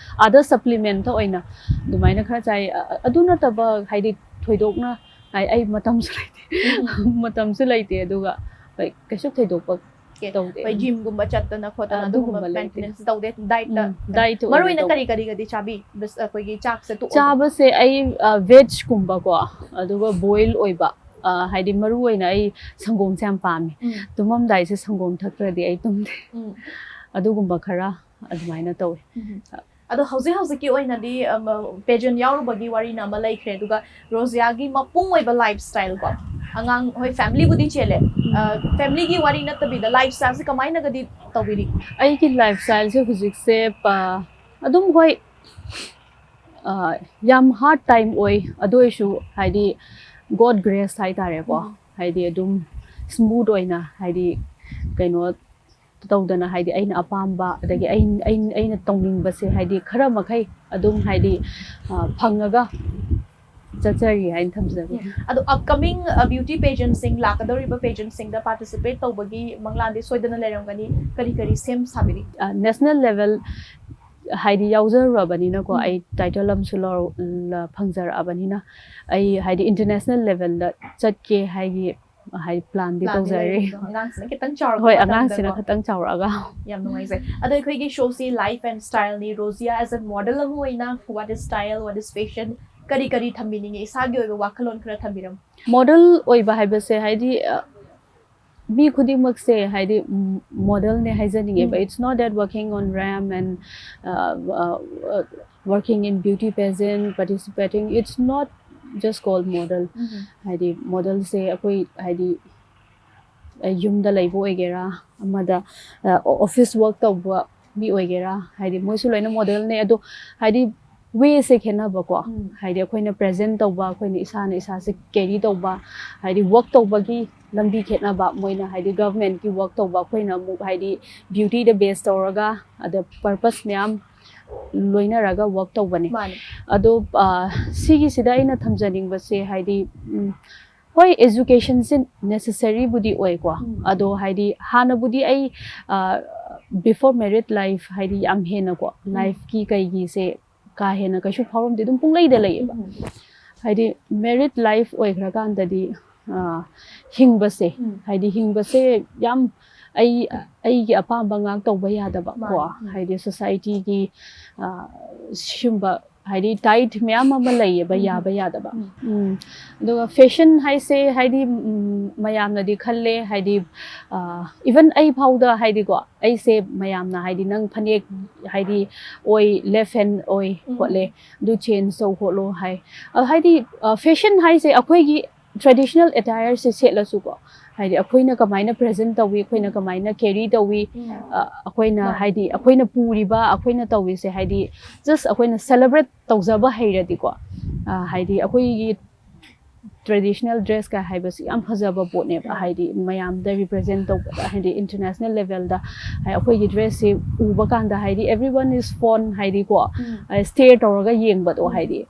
other supplement ꯑꯣꯏꯅ ꯑꯗꯨꯃꯥꯏꯅ ꯈꯔ ꯆꯥꯏ꯫ ꯑ, ꯑꯗꯨ ꯅꯠꯇꯕ ꯍꯥꯏꯗꯤ ꯊꯣꯏꯗꯣꯛꯅ ꯑꯩ, ꯑꯩ ꯃꯇꯝꯁꯨ ꯂꯩꯇꯦ꯫ ꯎꯝ꯫ ꯃꯇꯝꯁꯨ ꯂꯩꯇꯦ, ꯑꯗꯨꯒ ꯍꯣꯏ, ꯀꯩꯁꯨ ꯊꯣꯏꯗꯣꯛꯄ OK꯫ ꯇꯧꯗꯦ꯫ ꯍꯣꯏ, gymꯒꯨꯝꯕ ꯆꯠꯇꯅ ꯈꯣꯠꯇꯅ ꯑꯥ, ꯑꯗꯨꯒꯨꯝꯕ ꯑꯗꯨꯒꯨꯝꯕ ꯂꯩꯇꯦ꯫ Maintenance ꯇꯧꯗꯦ, dietꯇ꯫ ꯎꯝ, diet ꯑꯣꯏꯅ ꯃꯔꯨ ꯑꯣꯏꯅ ꯇꯧꯋꯦ꯫ ꯀꯔꯤ ꯀꯔꯤꯒꯗꯤ ꯆꯥꯕꯤ? ꯕꯁ-, ꯑꯩꯈꯣꯏꯒꯤ ꯆꯥꯛꯁꯦ ꯇꯣꯛꯑꯒ꯫ ꯆꯥꯕꯁꯦ ꯑꯩ, ꯑ, vegꯀꯨꯝꯕꯀꯣ, ꯑꯗꯨꯒ boil ꯑꯣꯏꯕ, ꯑ, ꯍꯥꯏꯗꯤ ꯃꯔꯨ ꯑꯣꯏꯅ ꯑꯩ ꯁꯪꯒꯣꯝꯁꯦ ꯌꯥꯝ ꯄꯥꯝꯃꯦ꯫ ꯎꯝ꯫ ꯇꯨꯝꯃꯝꯗꯥꯏꯁꯦ ꯁꯪꯒꯣꯝ ꯊꯛꯇ꯭ꯔꯗꯤ ꯑꯩ ꯇꯨꯝꯗꯦ꯫ ꯎꯝ꯫ ꯑꯗꯨꯒꯨꯝꯕ ꯈꯔ ꯑꯗꯨꯃꯥꯏꯅ ꯇꯧꯋꯦ꯫ ꯎꯝ꯫ ꯑꯗꯣ ꯍꯧꯖꯤꯛ ꯍꯧꯖꯤꯛꯀꯤ ꯑꯣꯏꯅꯗꯤ, ꯑꯝ, pageant ꯌꯥꯎꯔꯨꯕꯒꯤ ꯋꯥꯔꯤꯅ ꯑꯃ ꯂꯩꯈ꯭ꯔꯦ, ꯑꯗꯨꯒ ꯔꯣꯖꯤꯌꯥꯒꯤ ꯃꯄꯨꯡ ꯑꯣꯏꯕ lifestyle ꯀꯣ, ꯑꯉꯥꯡ, ꯍꯣꯏ, familyꯕꯨꯗꯤ ꯆꯦꯜꯂꯦ, ꯑ, familyꯒꯤ ꯋꯥꯔꯤ ꯅꯠꯇꯕꯤꯗ lifestyleꯁꯦ ꯀꯃꯥꯏꯅꯒꯗꯤ ꯇꯧꯕꯤꯔꯤ? ꯑꯩꯒꯤ lifestyleꯁꯦ ꯍꯧꯖꯤꯛꯁꯦ, ꯑ, ꯑꯗꯨꯝ ꯍꯣꯏ, ꯑ, ꯌꯥꯝ hard time ꯑꯣꯏ, ꯑꯗꯨ ꯑꯣꯏꯔꯁꯨ ꯍꯥꯏꯗꯤ God grace ꯍꯥꯏꯇꯥꯔꯦꯀꯣ, ꯎꯝ꯫ ꯍꯥꯏꯗꯤ ꯑꯗꯨꯝ smooth ꯑꯣꯏꯅ ꯍꯥꯏꯗꯤ ꯀꯩꯅꯣ ꯇꯧꯗꯅ, ꯍꯥꯏꯗꯤ ꯑꯩꯅ ꯑꯄꯥꯝꯕ, ꯑꯗꯒꯤ ꯑꯩ-, ꯑꯩ-, ꯑꯩꯅ ꯇꯧꯅꯤꯡꯕꯁꯦ, ꯍꯥꯏꯗꯤ ꯈꯔ ꯃꯈꯩ ꯑꯗꯨꯝ, ꯍꯥꯏꯗꯤ, ꯑ, ꯐꯪꯉꯒ ꯆꯠꯆꯔꯤ ꯍꯥꯏꯅ ꯊꯝꯖꯒꯦ꯫ ꯎꯝ꯫ ꯑꯗꯣ upcoming, ꯑ, beauty pageantꯁꯤꯡ, ꯂꯥꯛꯀꯗꯧꯔꯤꯕ pageantꯁꯤꯡꯗ participate ꯇꯧꯕꯒꯤ ꯃꯪꯂꯥꯟꯗꯤ ꯁꯣꯏꯗꯅ ꯂꯩꯔꯝꯒꯅꯤ꯫ ꯀꯔꯤ ꯀꯔꯤ ꯁꯦꯝ ꯁꯥꯕꯤꯔꯤ? ꯑ, national level ꯍꯥꯏꯗꯤ ꯌꯥꯎꯖꯔꯨꯔꯕꯅꯤꯅꯀꯣ, ꯎꯝ꯫ ꯑꯩ title ꯑꯃꯁꯨ ꯂꯧꯔ-, ꯂ-, ꯐꯪꯖꯔꯛꯑꯕꯅꯤꯅ, ꯑꯩ ꯍꯥꯏꯗꯤ international levelꯗ ꯆꯠꯀꯦ ꯍꯥꯏꯒꯤ ꯍꯥꯏꯗꯤ planꯗꯤ planꯗꯤ ꯇꯧꯖꯔꯤ꯫ ꯂꯩꯔꯤꯗꯣ, ꯑꯉꯥꯡꯁꯤꯅ ꯈꯤꯇꯪ ꯆꯥꯎꯔꯛꯄ ꯍꯣꯏ, ꯃꯇꯝꯗꯀꯣ꯫ ꯑꯉꯥꯡꯁꯤꯅ ꯈꯤꯇꯪ ꯆꯥꯎꯔꯛꯑꯒ꯫ ꯌꯥꯝ ꯅꯨꯡꯉꯥꯏꯖꯩ꯫ ꯑꯗꯣ ꯑꯩꯈꯣꯏꯒꯤ showꯁꯤ life and styleꯅꯤ꯫ ꯔꯣꯖꯤꯌꯥ as a model ꯑꯃ ꯑꯣꯏꯅ what is style, what is fashion, ꯀꯔꯤ ꯀꯔꯤ ꯊꯝꯕꯤꯅꯤꯡꯉꯤ? ꯏꯁꯥꯒꯤ ꯑꯣꯏꯕ ꯋꯥꯈꯜꯂꯣꯟ ꯈꯔ ꯊꯝꯕꯤꯔꯝꯃꯨ꯫ Model ꯑꯣꯏꯕ ꯍꯥꯏꯕꯁꯦ ꯍꯥꯏꯗꯤ, ꯑ, ꯃꯤ ꯈꯨꯗꯤꯡꯃꯛꯁꯦ ꯍꯥꯏꯗꯤ ꯃꯣꯗꯦꯜꯅꯦ ꯍꯥꯏꯖꯅꯤꯡꯉꯦꯕ. ꯎꯝ. It's not that working on ramp and uh, uh, uh, working in beauty pageant, participating, it's not just called model. ꯎꯝ. ꯍꯥꯏꯗꯤ ꯃꯣꯗꯦꯜꯁꯦ ꯑꯩꯈꯣꯏ ꯍꯥꯏꯗꯤ ꯑ, ꯌꯨꯝꯗ ꯂꯩꯕ ꯑꯣꯏꯒꯦꯔꯥ, ꯑꯃꯗ ꯑꯣꯐꯤꯁ ꯋꯥꯔꯛ ꯇꯧꯕ ꯃꯤ ꯑꯣꯏꯒꯦꯔꯥ, ꯍꯥꯏꯗꯤ ꯃꯣꯏꯁꯨ ꯂꯣꯏꯅ ꯃꯣꯗꯦꯜꯅꯦ. ꯑꯗꯣ ꯍꯥꯏꯗꯤ ꯋꯦꯁꯦ ꯈꯦꯠꯅꯕꯀꯣ. ꯎꯝ. ꯍꯥꯏꯗꯤ ꯑꯩꯈꯣꯏꯅ ꯄ꯭ꯔꯦꯖꯦꯟ ꯇꯧꯕ, ꯑꯩꯈꯣꯏꯅ ꯏꯁꯥꯅ ꯏꯁꯥꯁꯦ ꯀꯦꯔꯤ ꯇꯧꯕ, ꯍꯥꯏꯗꯤ ꯋꯥꯔꯛ ꯇꯧꯕꯒꯤ ꯂꯝꯕꯤ ꯈꯦꯠꯅꯕ. ꯃꯣꯏꯅ ꯍꯥꯏꯗꯤ ꯒꯚꯔꯟꯃꯦꯟꯠꯀꯤ ꯋꯥꯔꯛ ꯇꯧꯕ, ꯑꯩꯈꯣꯏꯅ ꯑꯃꯨꯛ ꯍꯥꯏꯗꯤ ꯕ꯭ꯌꯨꯇꯤꯗ ꯕꯦꯁ ꯇꯧꯔꯒ ꯑꯗ ꯄꯔꯄꯁ ꯃꯌꯥꯝ ꯂꯣꯏꯅꯔꯒ ꯋꯥꯔꯛ ꯇꯧꯕꯅꯦ. ꯃꯥꯅꯦ. ꯑꯗꯣ ꯑ, ꯁꯤꯒꯤꯁꯤꯗ ꯑꯩꯅ ꯊꯝꯖꯅꯤꯡꯕꯁꯦ ꯍꯥꯏꯗꯤ ꯎꯝ, ꯍꯣꯏ, ꯑꯦꯖꯨꯀꯦꯁꯟꯁꯦ ꯅꯦꯁꯦꯁꯔꯤꯕꯨꯗꯤ ꯑꯣꯏꯀꯣ. ꯎꯝ. ꯑꯗꯣ ꯍꯥꯏꯗꯤ ꯍꯥꯟꯅꯕꯨꯗꯤ ꯑꯩ ꯕꯤꯐꯣꯔ ꯃꯦꯔꯤꯠ ꯂꯥꯏꯐ ꯍꯥꯏꯗꯤ ꯌꯥꯝ ꯍꯦꯟꯅꯀꯣ, ꯎꯝ. ꯂꯥꯏꯐꯀꯤ ꯀꯩꯒꯤꯁꯦ ꯀꯥ ꯍꯦꯟꯅ ꯀꯩꯁꯨ ꯐꯥꯎꯔꯝꯗꯦ, ꯑꯗꯨꯝ ꯄꯨꯡꯂꯩꯗ ꯂꯩꯌꯦꯕ. ꯎꯝ. ꯍꯥꯏꯗꯤ ꯃꯦꯔꯤꯠ ꯂꯥꯏꯐ ꯑꯣꯏꯈ꯭ꯔꯀꯥꯟꯗꯗꯤ ꯑ, ꯍꯤꯡꯕꯁꯦ ꯎꯝ. ꯍꯥꯏꯗꯤ ꯍꯤꯡꯕꯁꯦ ꯌꯥꯝ ꯑꯩ ꯑꯩꯒꯤ ꯑꯄꯥꯝꯕ ꯉꯥꯛ ꯇꯧꯕ ꯌꯥꯗꯕ ꯀꯣ. ꯃꯥꯅꯦ. ꯎꯝ. ꯍꯥꯏꯗꯤ ꯁꯣꯁꯥꯏꯇꯤꯒꯤ ꯑ, ꯁꯤꯒꯨꯝꯕ ꯍꯥꯏꯗꯤ ꯇꯥꯏꯠ ꯃꯌꯥꯝ ꯑꯃ ꯂꯩꯌꯦꯕ, ꯎꯝ. ꯌꯥꯕ ꯌꯥꯗꯕ. ꯎꯝ. ꯎꯝ. ꯑꯗꯨꯒ ꯐꯦꯁꯟ ꯍꯥꯏꯁꯦ ꯍꯥꯏꯗꯤ ꯎꯝ, ꯃꯌꯥꯝꯅꯗꯤ ꯈꯜꯂꯦ ꯍꯥꯏꯗꯤ ꯏꯚꯟ ꯑꯩ ꯐꯥꯎꯗ ꯍꯥꯏꯗꯤꯀꯣ, ꯑꯩꯁꯦ ꯃꯌꯥꯝꯅ ꯍꯥꯏꯗꯤ ꯅꯪ ꯐꯅꯦꯛ ꯍꯥꯏꯗꯤ ꯑꯣꯏ, ꯂꯦꯐ ꯍꯦꯟ ꯑꯣꯏ ꯎꯝ. ꯈꯣꯠꯂꯦ, ꯑꯗꯨ ꯆꯦꯟꯖ ꯇꯧ ꯈꯣꯠꯂꯣ ꯍꯥꯏ. ꯑ, ꯍꯥꯏꯗꯤ ꯐꯦꯁꯟ ꯍꯥꯏꯁꯦ ꯑꯩꯈꯣꯏꯒꯤ ꯇ꯭ꯔꯦꯗꯤꯁꯅꯦꯜ ꯑꯦꯇꯥꯌꯔꯁꯦ ꯁꯦꯠꯂꯁꯨꯀꯣ, ꯍꯥꯏꯗꯤ ꯑꯩꯈꯣꯏꯅ ꯀꯃꯥꯏꯅ ꯄ꯭ꯔꯦꯖꯦꯟ ꯇꯧꯏ, ꯑꯩꯈꯣꯏꯅ ꯀꯃꯥꯏꯅ ꯀꯦꯔꯤ ꯇꯧꯏ, ꯎꯝ. ꯑ, ꯑꯩꯈꯣꯏꯅ ꯃꯥꯅꯦ. ꯍꯥꯏꯗꯤ ꯑꯩꯈꯣꯏꯅ ꯄꯨꯔꯤꯕ, ꯑꯩꯈꯣꯏꯅ ꯇꯧꯔꯤꯁꯦ ꯍꯥꯏꯗꯤ ꯖꯁ ꯑꯩꯈꯣꯏꯅ ꯁꯦꯂꯦꯕ꯭ꯔꯦꯠ ꯇꯧꯖꯕ ꯍꯩꯔꯗꯤꯀꯣ, ꯑ, ꯍꯥꯏꯗꯤ ꯑꯩꯈꯣꯏꯒꯤ ꯇ꯭ꯔꯦꯗꯤꯁꯅꯦꯜ ꯗ꯭ꯔꯦꯁꯀ ꯍꯥꯏꯕꯁꯤ ꯌꯥꯝ ꯐꯖꯕ ꯄꯣꯠꯅꯦꯕ. ꯎꯝ. ꯍꯥꯏꯗꯤ ꯃꯌꯥꯝꯗ ꯔꯤꯄ꯭ꯔꯦꯖꯦꯟ ꯇꯧꯕꯗ, ꯍꯥꯏꯗꯤ ꯏꯟꯇꯔꯅꯦꯁꯅꯦꯜ ꯂꯦꯚꯦꯜꯗ ꯑꯩꯈꯣꯏꯒꯤ ꯗ꯭ꯔꯦꯁꯁꯤ ꯎꯕ ꯀꯥꯟꯗ ꯍꯥꯏꯗꯤ everyone is fond, ꯍꯥꯏꯗꯤꯀꯣ, ꯎꯝ. ꯁ꯭ꯇꯦꯌꯔ ꯇꯧꯔꯒ ꯌꯦꯡꯕꯗꯣ ꯎꯝ. ꯍꯥꯏꯗꯤ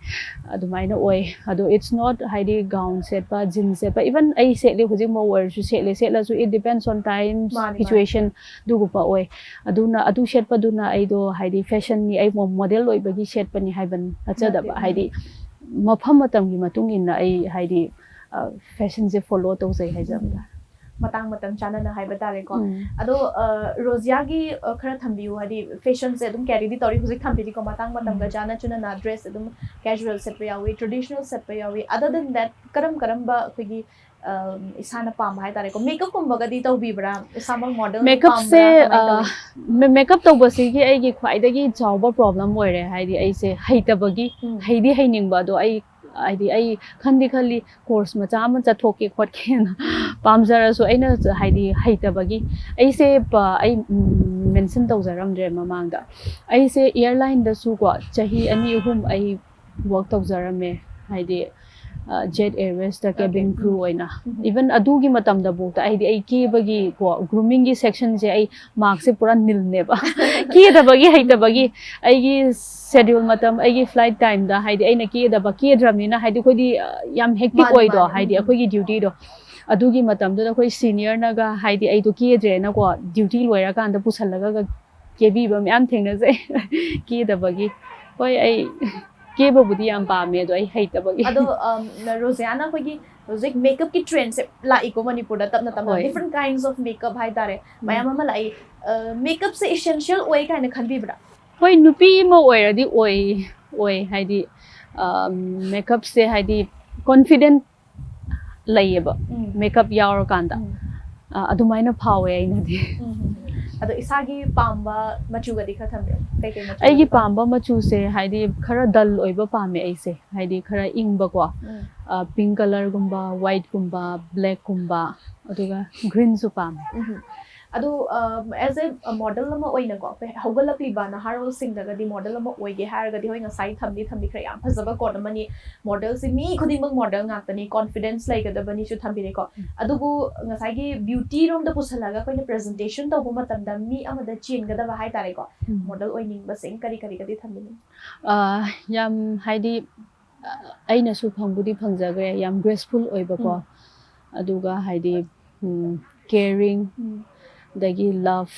ꯑꯗꯨꯃꯥꯏꯅ ꯑꯣꯏ. ꯑꯗꯣ it's not ꯍꯥꯏꯗꯤ ꯒꯥꯎꯟ ꯁꯦꯠꯄ, ꯖꯤꯟꯁ ꯁꯦꯠꯄ, ꯏꯚꯟ ꯑꯩ ꯁꯦꯠꯂꯤ, ꯍꯧꯖꯤꯛ ꯃꯧ ꯑꯣꯏꯔꯁꯨ ꯁꯦꯠꯂꯦ, ꯁꯦꯠꯂꯁꯨ it depends on times, ꯃꯥꯅꯤ, ꯃꯥꯅꯤ. situation, ꯑꯗꯨꯒꯨꯝꯕ ꯑꯣꯏ. ꯑꯗꯨꯅ ꯑꯗꯨ ꯁꯦꯠꯄꯗꯨꯅ ꯑꯩꯗꯣ ꯍꯥꯏꯗꯤ ꯐꯦꯁꯟꯅꯤ, ꯑꯩ ꯃꯣꯗꯦꯜ ꯑꯣꯏꯕꯒꯤ ꯁꯦꯠꯄꯅꯤ ꯍꯥꯏꯕ ꯅꯠꯆꯗꯕ. ꯅꯠꯇꯦ. ꯍꯥꯏꯗꯤ ꯃꯐꯝ ꯃꯇꯝꯒꯤ ꯃꯇꯨꯡ ꯏꯟꯅ ꯑꯩ ꯍꯥꯏꯗꯤ ꯐꯦꯁꯟꯁꯦ ꯐꯣꯂꯣ ꯇꯧꯖꯩ ꯍꯥꯏꯖꯕ ꯇꯥꯔꯦ. ꯃꯇꯥꯡ ꯃꯇꯝ ꯆꯥꯅꯅ ꯍꯥꯏꯕ ꯇꯥꯔꯦꯀꯣ. ꯎꯝ. ꯑꯗꯣ ꯑ, ꯔꯣꯖꯤꯌꯥꯒꯤ ꯑ, ꯈꯔ ꯊꯝꯕꯤꯌꯨ, ꯍꯥꯏꯗꯤ ꯐꯦꯁꯟꯁꯦ ꯑꯗꯨꯝ ꯀꯦꯔꯤꯗꯤ ꯇꯧꯔꯤ, ꯍꯧꯖꯤꯛ ꯊꯝꯕꯤꯔꯤꯀꯣ, ꯃꯇꯥꯡ ꯃꯇꯝꯒ ꯎꯝ. ꯆꯥꯅ ꯆꯨꯅꯅ ꯗ꯭ꯔꯦꯁ ꯑꯗꯨꯝ ꯀꯦꯖꯨꯋꯦꯜ ꯁꯦꯠꯄ ꯌꯥꯎꯏ, ꯇ꯭ꯔꯦꯗꯤꯁꯅꯦꯜ ꯁꯦꯠꯄ ꯌꯥꯎꯏ. Other than that, ꯀꯔꯝ ꯀꯔꯝꯕ ꯑꯩꯈꯣꯏꯒꯤ ꯑ, ꯏꯁꯥꯅ ꯄꯥꯝꯕ ꯍꯥꯏꯇꯥꯔꯦꯀꯣ꯫ ꯃꯦꯀꯞꯀꯨꯝꯕꯒꯗꯤ ꯇꯧꯕꯤꯕ꯭ꯔꯥ? ꯏꯁꯥꯃꯛ ꯃꯣꯗꯦꯜ ꯃꯦꯀꯞꯁꯦ ꯄꯥꯝꯕ꯭ꯔꯥ? ꯀꯃꯥꯏꯅ ꯇꯧꯏ? ꯃꯦꯀꯞ ꯇꯧꯕꯁꯤꯒꯤ ꯑꯩꯒꯤ ꯈ꯭ꯋꯥꯏꯗꯒꯤ ꯆꯥꯎꯕ ꯄ꯭ꯔꯣꯕ꯭ꯂꯦꯝ ꯑꯣꯏꯔꯦ, ꯍꯥꯏꯗꯤ ꯑꯩꯁꯦ ꯍꯩꯇꯕꯒꯤ꯫ ꯎꯝ. ꯍꯩꯗꯤ ꯍꯩꯅꯤꯡꯕ, ꯑꯗꯣ ꯑꯩ ꯍꯥꯏꯗꯤ ꯑꯩ ꯈꯟꯗꯤ ꯈꯜꯂꯤ, ꯀꯣꯔꯁ ꯃꯆꯥ ꯑꯃ ꯆꯠꯊꯣꯛꯀꯦ ꯈꯣꯠꯀꯦꯅ꯫ ꯄꯥꯝꯖꯔꯁꯨ ꯑꯩꯅ ꯍꯥꯏꯗꯤ ꯍꯩꯇꯕꯒꯤ꯫ ꯑꯩꯁꯦ ꯄ- ꯑꯩ ꯃꯦꯟꯁꯟ ꯇꯧꯖꯔꯝꯗ꯭ꯔꯦ ꯃꯃꯥꯡꯗ꯫ ꯑꯩꯁꯦ ꯏꯌꯥꯔꯂꯥꯏꯟꯗꯁꯨꯀꯣ ꯆꯍꯤ ꯑꯅꯤ ꯑꯍꯨꯝ ꯑꯩ ꯋꯥꯛ ꯇꯧꯖꯔꯝꯃꯦ, ꯍꯥꯏꯗꯤ ꯖꯦꯠ ꯑꯦꯌꯔꯋꯦꯁꯇ ꯀꯦꯕꯤꯟ Okay. ꯀ꯭ꯔꯨ ꯑꯣꯏꯅ꯫ ꯎꯝ. ꯏꯚꯟ ꯑꯗꯨꯒꯤ ꯃꯇꯝꯗꯕꯨꯛꯇ ꯍꯥꯏꯗꯤ ꯑꯩ ꯀꯦꯕꯒꯤꯀꯣ, ꯒ꯭ꯔꯨꯃꯤꯡꯒꯤ ꯁꯦꯛꯁꯟꯁꯦ ꯑꯩ ꯃꯥꯔꯛꯁꯦ ꯄꯨꯔꯥ ꯅꯤꯜꯅꯦꯕ꯫ ꯀꯦꯗꯕꯒꯤ ꯍꯩꯇꯕꯒꯤ꯫ ꯑꯩꯒꯤ ꯁꯦꯗ꯭ꯌꯨꯜ ꯃꯇꯝ, ꯑꯩꯒꯤ ꯐ꯭ꯂꯥꯏꯠ ꯇꯥꯏꯝꯗ ꯍꯥꯏꯗꯤ ꯑꯩꯅ ꯀꯦꯗꯕ, ꯀꯦꯗ꯭ꯔꯕꯅꯤꯅ ꯍꯥꯏꯗꯤ ꯑꯩꯈꯣꯏꯗꯤ ꯑ, ꯌꯥꯝ ꯍꯦꯛꯇꯤꯛ ꯃꯥꯅꯦ, ꯑꯣꯏꯗꯣ, ꯃꯥꯅꯦ. ꯍꯥꯏꯗꯤ ꯎꯝ. ꯑꯩꯈꯣꯏꯒꯤ ꯗ꯭ꯌꯨꯇꯤꯗꯣ꯫ ꯑꯗꯨꯒꯤ ꯃꯇꯝꯗꯨꯗ ꯑꯩꯈꯣꯏ ꯁꯤꯅꯤꯌꯔꯅꯒ ꯍꯥꯏꯗꯤ ꯑꯩꯗꯣ ꯀꯦꯗ꯭ꯔꯦꯅꯀꯣ, ꯗ꯭ꯌꯨꯇꯤ ꯂꯣꯏꯔꯀꯥꯟꯗ ꯄꯨꯁꯜꯂꯒ ꯀꯦꯕꯤꯕ ꯃꯌꯥꯝ ꯊꯦꯡꯅꯖꯩ꯫ ꯀꯦꯗꯕꯒꯤ꯫ ꯍꯣꯏ, ꯑꯩ ꯀꯦꯕꯕꯨꯗꯤ ꯌꯥꯝ ꯄꯥꯝꯃꯦ, ꯑꯗꯣ ꯑꯩ ꯍꯩꯇꯕꯒꯤ꯫ ꯑꯗꯣ, ꯑꯝ, ꯔꯣꯖꯤꯌꯥꯅ ꯑꯩꯈꯣꯏꯒꯤ ꯍꯧꯖꯤꯛ ꯃꯦꯀꯞꯀꯤ ꯇ꯭ꯔꯦꯟꯁꯦ ꯂꯥꯛꯏꯀꯣ ꯃꯅꯤꯄꯨꯔꯗ ꯇꯞꯅ ꯇꯞꯅ, ꯍꯣꯏ. ꯗꯤꯐ꯭ꯔꯦꯟ ꯀꯥꯏꯟꯁ ꯑꯣꯐ ꯃꯦꯀꯞ ꯍꯥꯏꯇꯥꯔꯦ, ꯃꯌꯥꯝ ꯑꯃ ꯂꯥꯛꯏ꯫ ꯑ, ꯃꯦꯀꯞꯁꯦ ꯏꯁꯦꯟꯁꯤꯌꯦꯜ ꯑꯣꯏ ꯀꯥꯏꯅ ꯈꯟꯕꯤꯕ꯭ꯔꯥ? ꯍꯣꯏ, ꯅꯨꯄꯤ ꯑꯃ ꯑꯣꯏꯔꯗꯤ ꯑꯣꯏ, ꯑꯣꯏ ꯍꯥꯏꯗꯤ, ꯑ, ꯃꯦꯀꯞꯁꯦ ꯍꯥꯏꯗꯤ ꯀꯣꯟꯐꯤꯗꯦꯟ ꯂꯩꯌꯦꯕ, ꯎꯝ. ꯃꯦꯀꯞ ꯌꯥꯎꯔꯀꯥꯟꯗ꯫ ꯎꯝ. ꯑ, ꯑꯗꯨꯃꯥꯏꯅ ꯐꯥꯎꯋꯦ ꯑꯩꯅꯗꯤ꯫ ꯎꯝ. ꯑꯗꯣ ꯏꯁꯥꯒꯤ ꯄꯥꯝꯕ ꯃꯆꯨꯒꯗꯤ ꯈꯔ ꯊꯝꯕꯤꯌꯨ꯫ ꯀꯩꯀꯩ ꯃꯆꯨ ꯑꯩꯒꯤ ꯄꯥꯝ- ꯄꯥꯝꯕ ꯃꯆꯨꯁꯦ ꯍꯥꯏꯗꯤ ꯈꯔ ꯗꯜ ꯑꯣꯏꯕ ꯄꯥꯝꯃꯦ ꯑꯩꯁꯦ, ꯍꯥꯏꯗꯤ ꯈꯔ ꯏꯪꯕꯀꯣ꯫ ꯎꯝ. ꯄꯤꯡ ꯀꯂꯔꯒꯨꯝꯕ, ꯋꯥꯏꯠꯀꯨꯝꯕ, ꯕ꯭ꯂꯦꯛꯀꯨꯝꯕ, ꯑꯗꯨꯒ ꯒ꯭ꯔꯤꯟꯁꯨ ꯄꯥꯝꯃꯦ꯫ ꯎꯝ. ꯑꯗꯣ, ꯑꯦꯖ ꯑꯦ ꯃꯣꯗꯦꯜ ꯑꯃ ꯑꯣꯏꯅꯀꯣ, ꯑꯩꯈꯣꯏ ꯍꯧꯒꯠꯂꯛꯂꯤꯕ ꯅꯍꯥꯔꯣꯜꯁꯤꯡꯗꯒꯗꯤ ꯃꯣꯗꯦꯜ ꯑꯃ ꯑꯣꯏꯒꯦ ꯍꯥꯏꯔꯒꯗꯤ, ꯍꯣꯏ, ꯉꯁꯥꯏ ꯊꯝꯗꯤ ꯊꯝꯕꯤꯈ꯭ꯔꯦ, ꯌꯥꯝ ꯐꯖꯕ ꯀꯣꯠ ꯑꯃꯅꯤ꯫ ꯃꯣꯗꯦꯜꯁꯦ ꯃꯤ ꯈꯨꯗꯤꯡꯃꯛ ꯃꯣꯗꯦꯜ ꯉꯥꯛꯇꯅꯤ, ꯀꯣꯟꯐꯤꯗꯦꯟꯁ ꯂꯩꯒꯗꯕꯅꯤꯁꯨ ꯊꯝꯕꯤꯔꯦꯀꯣ꯫ ꯎꯝ. ꯑꯗꯨꯕꯨ ꯉꯁꯥꯏꯒꯤ ꯕ꯭ꯌꯨꯇꯤ ꯔꯣꯝꯗ ꯄꯨꯁꯜꯂꯒ ꯑꯩꯈꯣꯏꯅ ꯄ꯭ꯔꯖꯦꯟꯇꯦꯁꯟ ꯇꯧꯕ ꯃꯇꯝꯗ ꯃꯤ ꯑꯃꯗ ꯆꯦꯟꯒꯗꯕ ꯍꯥꯏꯇꯥꯔꯦꯀꯣ, ꯎꯝ. ꯃꯣꯗꯦꯜ ꯑꯣꯏꯅꯤꯡꯕꯁꯤꯡ ꯀꯔꯤ ꯀꯔꯤꯒꯗꯤ ꯊꯝꯕꯤꯅꯤꯡꯉꯤ? ꯑ, ꯌꯥꯝ ꯍꯥꯏꯗꯤ, ꯑ, ꯑꯩꯅꯁꯨ ꯐꯪꯕꯨꯗꯤ ꯐꯪꯖꯈ꯭ꯔꯦ, ꯌꯥꯝ ꯒ꯭ꯔꯦꯁꯐꯨꯜ ꯑꯣꯏꯕꯀꯣ꯫ ꯎꯝ. ꯑꯗꯨꯒ ꯍꯥꯏꯗꯤ, ꯎꯝ, ꯀꯦꯌꯔꯤꯡ, ꯎꯝ. ꯑꯗꯒꯤ ꯂꯞ,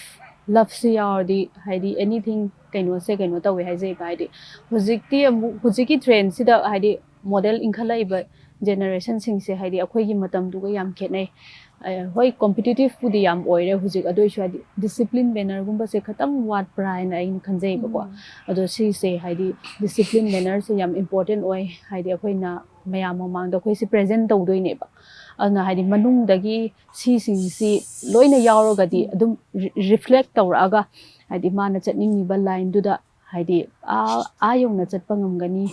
ꯂꯞꯁꯤ ꯌꯥꯎꯔꯗꯤ ꯍꯥꯏꯗꯤ ꯑꯦꯅꯤꯊꯤꯡ ꯀꯩꯅꯣꯁꯦ ꯀꯩꯅꯣ ꯇꯧꯋꯦ ꯍꯥꯏꯖꯩꯕ꯫ ꯍꯥꯏꯗꯤ ꯍꯧꯖꯤꯛꯇꯤ ꯑꯃꯨꯛ, ꯍꯧꯖꯤꯛꯀꯤ ꯇ꯭ꯔꯦꯟꯁꯤꯗ ꯍꯥꯏꯗꯤ ꯃꯣꯗꯦꯜ ꯏꯟꯈꯠꯂꯛꯏꯕ ꯖꯦꯅꯦꯔꯦꯁꯟꯁꯤꯡꯁꯦ ꯍꯥꯏꯗꯤ ꯑꯩꯈꯣꯏꯒꯤ ꯃꯇꯝꯗꯨꯒ ꯌꯥꯝ ꯈꯦꯠꯅꯩ꯫ ꯑ, ꯍꯣꯏ, ꯀꯣꯝꯄꯤꯇꯤꯇꯤꯞꯄꯨꯗꯤ ꯌꯥꯝ ꯑꯣꯏꯔꯦ ꯍꯧꯖꯤꯛ, ꯑꯗꯨ ꯑꯣꯏꯁꯨ ꯍꯥꯏꯗꯤ ꯗꯤꯁꯤꯄ꯭ꯂꯤꯟ ꯃꯦꯅꯔꯒꯨꯝꯕꯁꯦ ꯈꯤꯇꯪ ꯋꯥꯠꯄ꯭ꯔꯥ ꯍꯥꯏꯅ ꯑꯩꯅ ꯈꯟꯖꯩꯕꯀꯣ꯫ ꯑꯗꯣ ꯁꯤꯁꯦ ꯍꯥꯏꯗꯤ ꯗꯤꯁꯤꯄ꯭ꯂꯤꯟ ꯃꯦꯅꯔꯁꯦ ꯌꯥꯝ ꯏꯝꯄꯣꯔꯇꯦꯟ ꯑꯣꯏ꯫ ꯍꯥꯏꯗꯤ ꯑꯩꯈꯣꯏꯅ ꯃꯌꯥꯝ ꯃꯃꯥꯡꯗ ꯑꯩꯈꯣꯏꯁꯦ ꯄ꯭ꯔꯦꯖꯦꯟ ꯇꯧꯗꯣꯏꯅꯦꯕ꯫ ꯑꯗꯨꯅ ꯍꯥꯏꯗꯤ ꯃꯅꯨꯡꯗꯒꯤ ꯁꯤꯁꯤꯡꯁꯤ ꯂꯣꯏꯅ ꯌꯥꯎꯔꯒꯗꯤ ꯑꯗꯨꯝ ꯔꯤꯐ꯭ꯂꯦꯛ ꯇꯧꯔꯛꯑꯒ ꯍꯥꯏꯗꯤ ꯃꯥꯅ ꯆꯠꯅꯤꯡꯉꯤꯕ ꯂꯥꯏꯟꯗꯨꯗ ꯍꯥꯏꯗꯤ ꯑꯥ ꯑꯥ ꯌꯧꯅ ꯆꯠꯄ ꯉꯝꯒꯅꯤ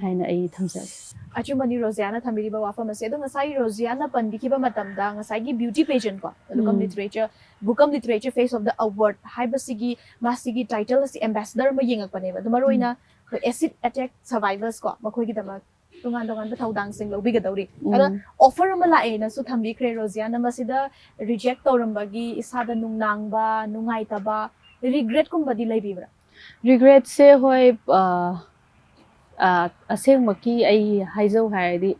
ꯍꯥꯏꯅ ꯑꯩ ꯊꯝꯖꯒꯦ꯫ ꯑꯆꯨꯝꯕꯅꯤ ꯔꯣꯖꯤꯌꯥꯅ ꯊꯝꯕꯤꯔꯤꯕ ꯋꯥꯐꯝ ꯑꯁꯦ꯫ ꯑꯗꯣ ꯉꯁꯥꯏ ꯔꯣꯖꯤꯌꯥꯅ ꯄꯟꯕꯤꯈꯤꯕ ꯃꯇꯝꯗ ꯉꯁꯥꯏꯒꯤ ꯕ꯭ꯌꯨꯇꯤ ꯄꯦꯖꯦꯟ ꯀꯣ, ꯂꯨꯀꯝ ꯂꯤꯇꯔꯦꯆꯔ, ꯕꯨꯀꯝ ꯂꯤꯇꯔꯦꯆꯔ ꯐꯦꯁ ꯑꯣꯐ ꯗ ꯑꯋꯥꯔꯗ ꯍꯥꯏꯕꯁꯤꯒꯤ ꯃꯥꯁꯤꯒꯤ ꯇꯥꯏꯇꯜ ꯑꯁꯤ ꯑꯦꯝꯕꯦꯁꯦꯗꯔ ꯑꯃ ꯌꯦꯡꯉꯛꯄꯅꯦꯕ꯫ ꯑꯗꯣ ꯃꯔꯨꯑꯣꯏꯅ ꯑꯩꯈꯣꯏ ꯑꯦꯁꯤꯗ ꯑꯦꯇꯦꯛ ꯁꯔꯚꯥꯏꯚꯔꯁ ꯀꯣ, ꯃꯈꯣꯏꯒꯤꯗꯃꯛ ꯇꯣꯉꯥꯟ ꯇꯣꯉꯥꯟꯕ ꯊꯧꯗꯥꯡꯁꯤꯡ ꯂꯧꯕꯤꯒꯗꯧꯔꯤ꯫ ꯑꯗꯣ ꯑꯣꯐꯔ ꯑꯃ ꯂꯥꯛꯑꯦꯅꯁꯨ ꯊꯝꯕꯤꯈ꯭ꯔꯦ ꯔꯣꯖꯤꯌꯥꯅ꯫ ꯃꯁꯤꯗ ꯔꯤꯖꯦꯛ ꯇꯧꯔꯝꯕꯒꯤ ꯏꯁꯥꯗ ꯅꯨꯡꯅꯥꯡꯕ, ꯅꯨꯡꯉꯥꯏꯇꯕ, ꯔꯤꯒ꯭ꯔꯦꯠꯀꯨꯝꯕꯗꯤ ꯂꯩꯕꯤꯕ꯭ꯔꯥ? ꯔꯤꯒ꯭ꯔꯦꯠꯁꯦ ꯍꯣꯏ, ꯑ, ꯑ, ꯑꯁꯦꯡꯃꯛꯀꯤ ꯑꯩ ꯍꯥꯏꯖꯧ ꯍꯥꯏꯔꯗꯤ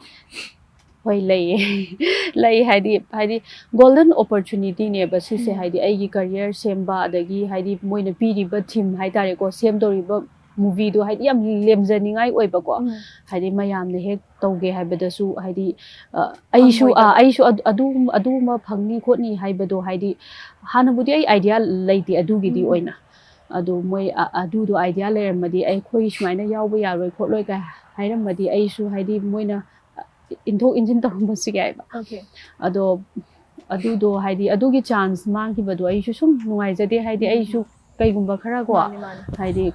ꯍꯣꯏ ꯂꯩꯌꯦ꯫ ꯂꯩ ꯍꯥꯏꯗꯤ, ꯍꯥꯏꯗꯤ ꯒꯣꯜꯗꯟ ꯑꯣꯄꯣꯔꯆꯨꯅꯤꯇꯤꯅꯦꯕ ꯁꯤꯁꯦ꯫ ꯍꯥꯏꯗꯤ ꯑꯩꯒꯤ ꯀꯔꯤꯌꯔ ꯁꯦꯝꯕ, ꯑꯗꯒꯤ ꯍꯥꯏꯗꯤ ꯃꯣꯏꯅ ꯄꯤꯔꯤꯕ ꯊꯤꯝ ꯍꯥꯏꯇꯥꯔꯦꯀꯣ, ꯁꯦꯝꯗꯧꯔꯤꯕ ꯃꯨꯚꯤꯗꯣ ꯍꯥꯏꯗꯤ ꯌꯥꯝ ꯂꯦꯝꯖꯅꯤꯡꯉꯥꯏ ꯑꯣꯏꯕꯀꯣ꯫ ꯍꯥꯏꯗꯤ ꯃꯌꯥꯝꯅ ꯍꯦꯛ ꯇꯧꯒꯦ ꯍꯥꯏꯕꯗꯁꯨ ꯍꯥꯏꯗꯤ, ꯑ, ꯑꯩꯁꯨ, ꯑ, ꯑꯩꯁꯨ ꯑꯗꯨ, ꯑꯗꯨ, ꯑꯗꯨꯒꯨꯝꯕ ꯐꯪꯅꯤ ꯈꯣꯠꯅꯤ ꯍꯥꯏꯕꯗꯣ ꯍꯥꯏꯗꯤ ꯍꯥꯟꯅꯕꯨꯗꯤ ꯑꯩ ꯑꯥꯏꯗꯤꯌꯥ ꯂꯩꯇꯦ ꯑꯗꯨꯒꯤꯗꯤ ꯑꯣꯏꯅ꯫ ꯑꯗꯣ ꯃꯣꯏ ꯑ-, ꯑꯗꯨꯗꯣ ꯑꯥꯏꯗꯤꯌꯥ ꯂꯩꯔꯝꯃꯗꯤ ꯑꯩꯈꯣꯏ ꯁꯨꯃꯥꯏꯅ ꯌꯥꯎꯕ ꯌꯥꯔꯣꯏ ꯈꯣꯠꯂꯣꯏ ꯀꯥꯏ ꯍꯥꯏꯔꯝꯃꯗꯤ ꯑꯩꯁꯨ ꯍꯥꯏꯗꯤ ꯃꯣꯏꯅ ꯏꯟꯊꯣꯛ ꯏꯟꯁꯤꯟ ꯇꯧꯔꯝꯕꯁꯨ ꯌꯥꯏꯕ꯫ ꯑꯗꯣ ꯑꯗꯨꯗꯣ ꯍꯥꯏꯗꯤ ꯑꯗꯨꯒꯤ ꯆꯥꯟꯁ ꯃꯥꯡꯈꯤꯕꯗꯣ ꯑꯩꯁꯨ ꯁꯨꯝ ꯅꯨꯡꯉꯥꯏꯖꯗꯦ꯫ ꯍꯥꯏꯗꯤ ꯑꯩꯁꯨ ꯀꯩꯒꯨꯝꯕ ꯈꯔ ꯀꯣ, ꯃꯥꯅꯤ, ꯃꯥꯅꯤ꯫ ꯍꯥꯏꯗꯤ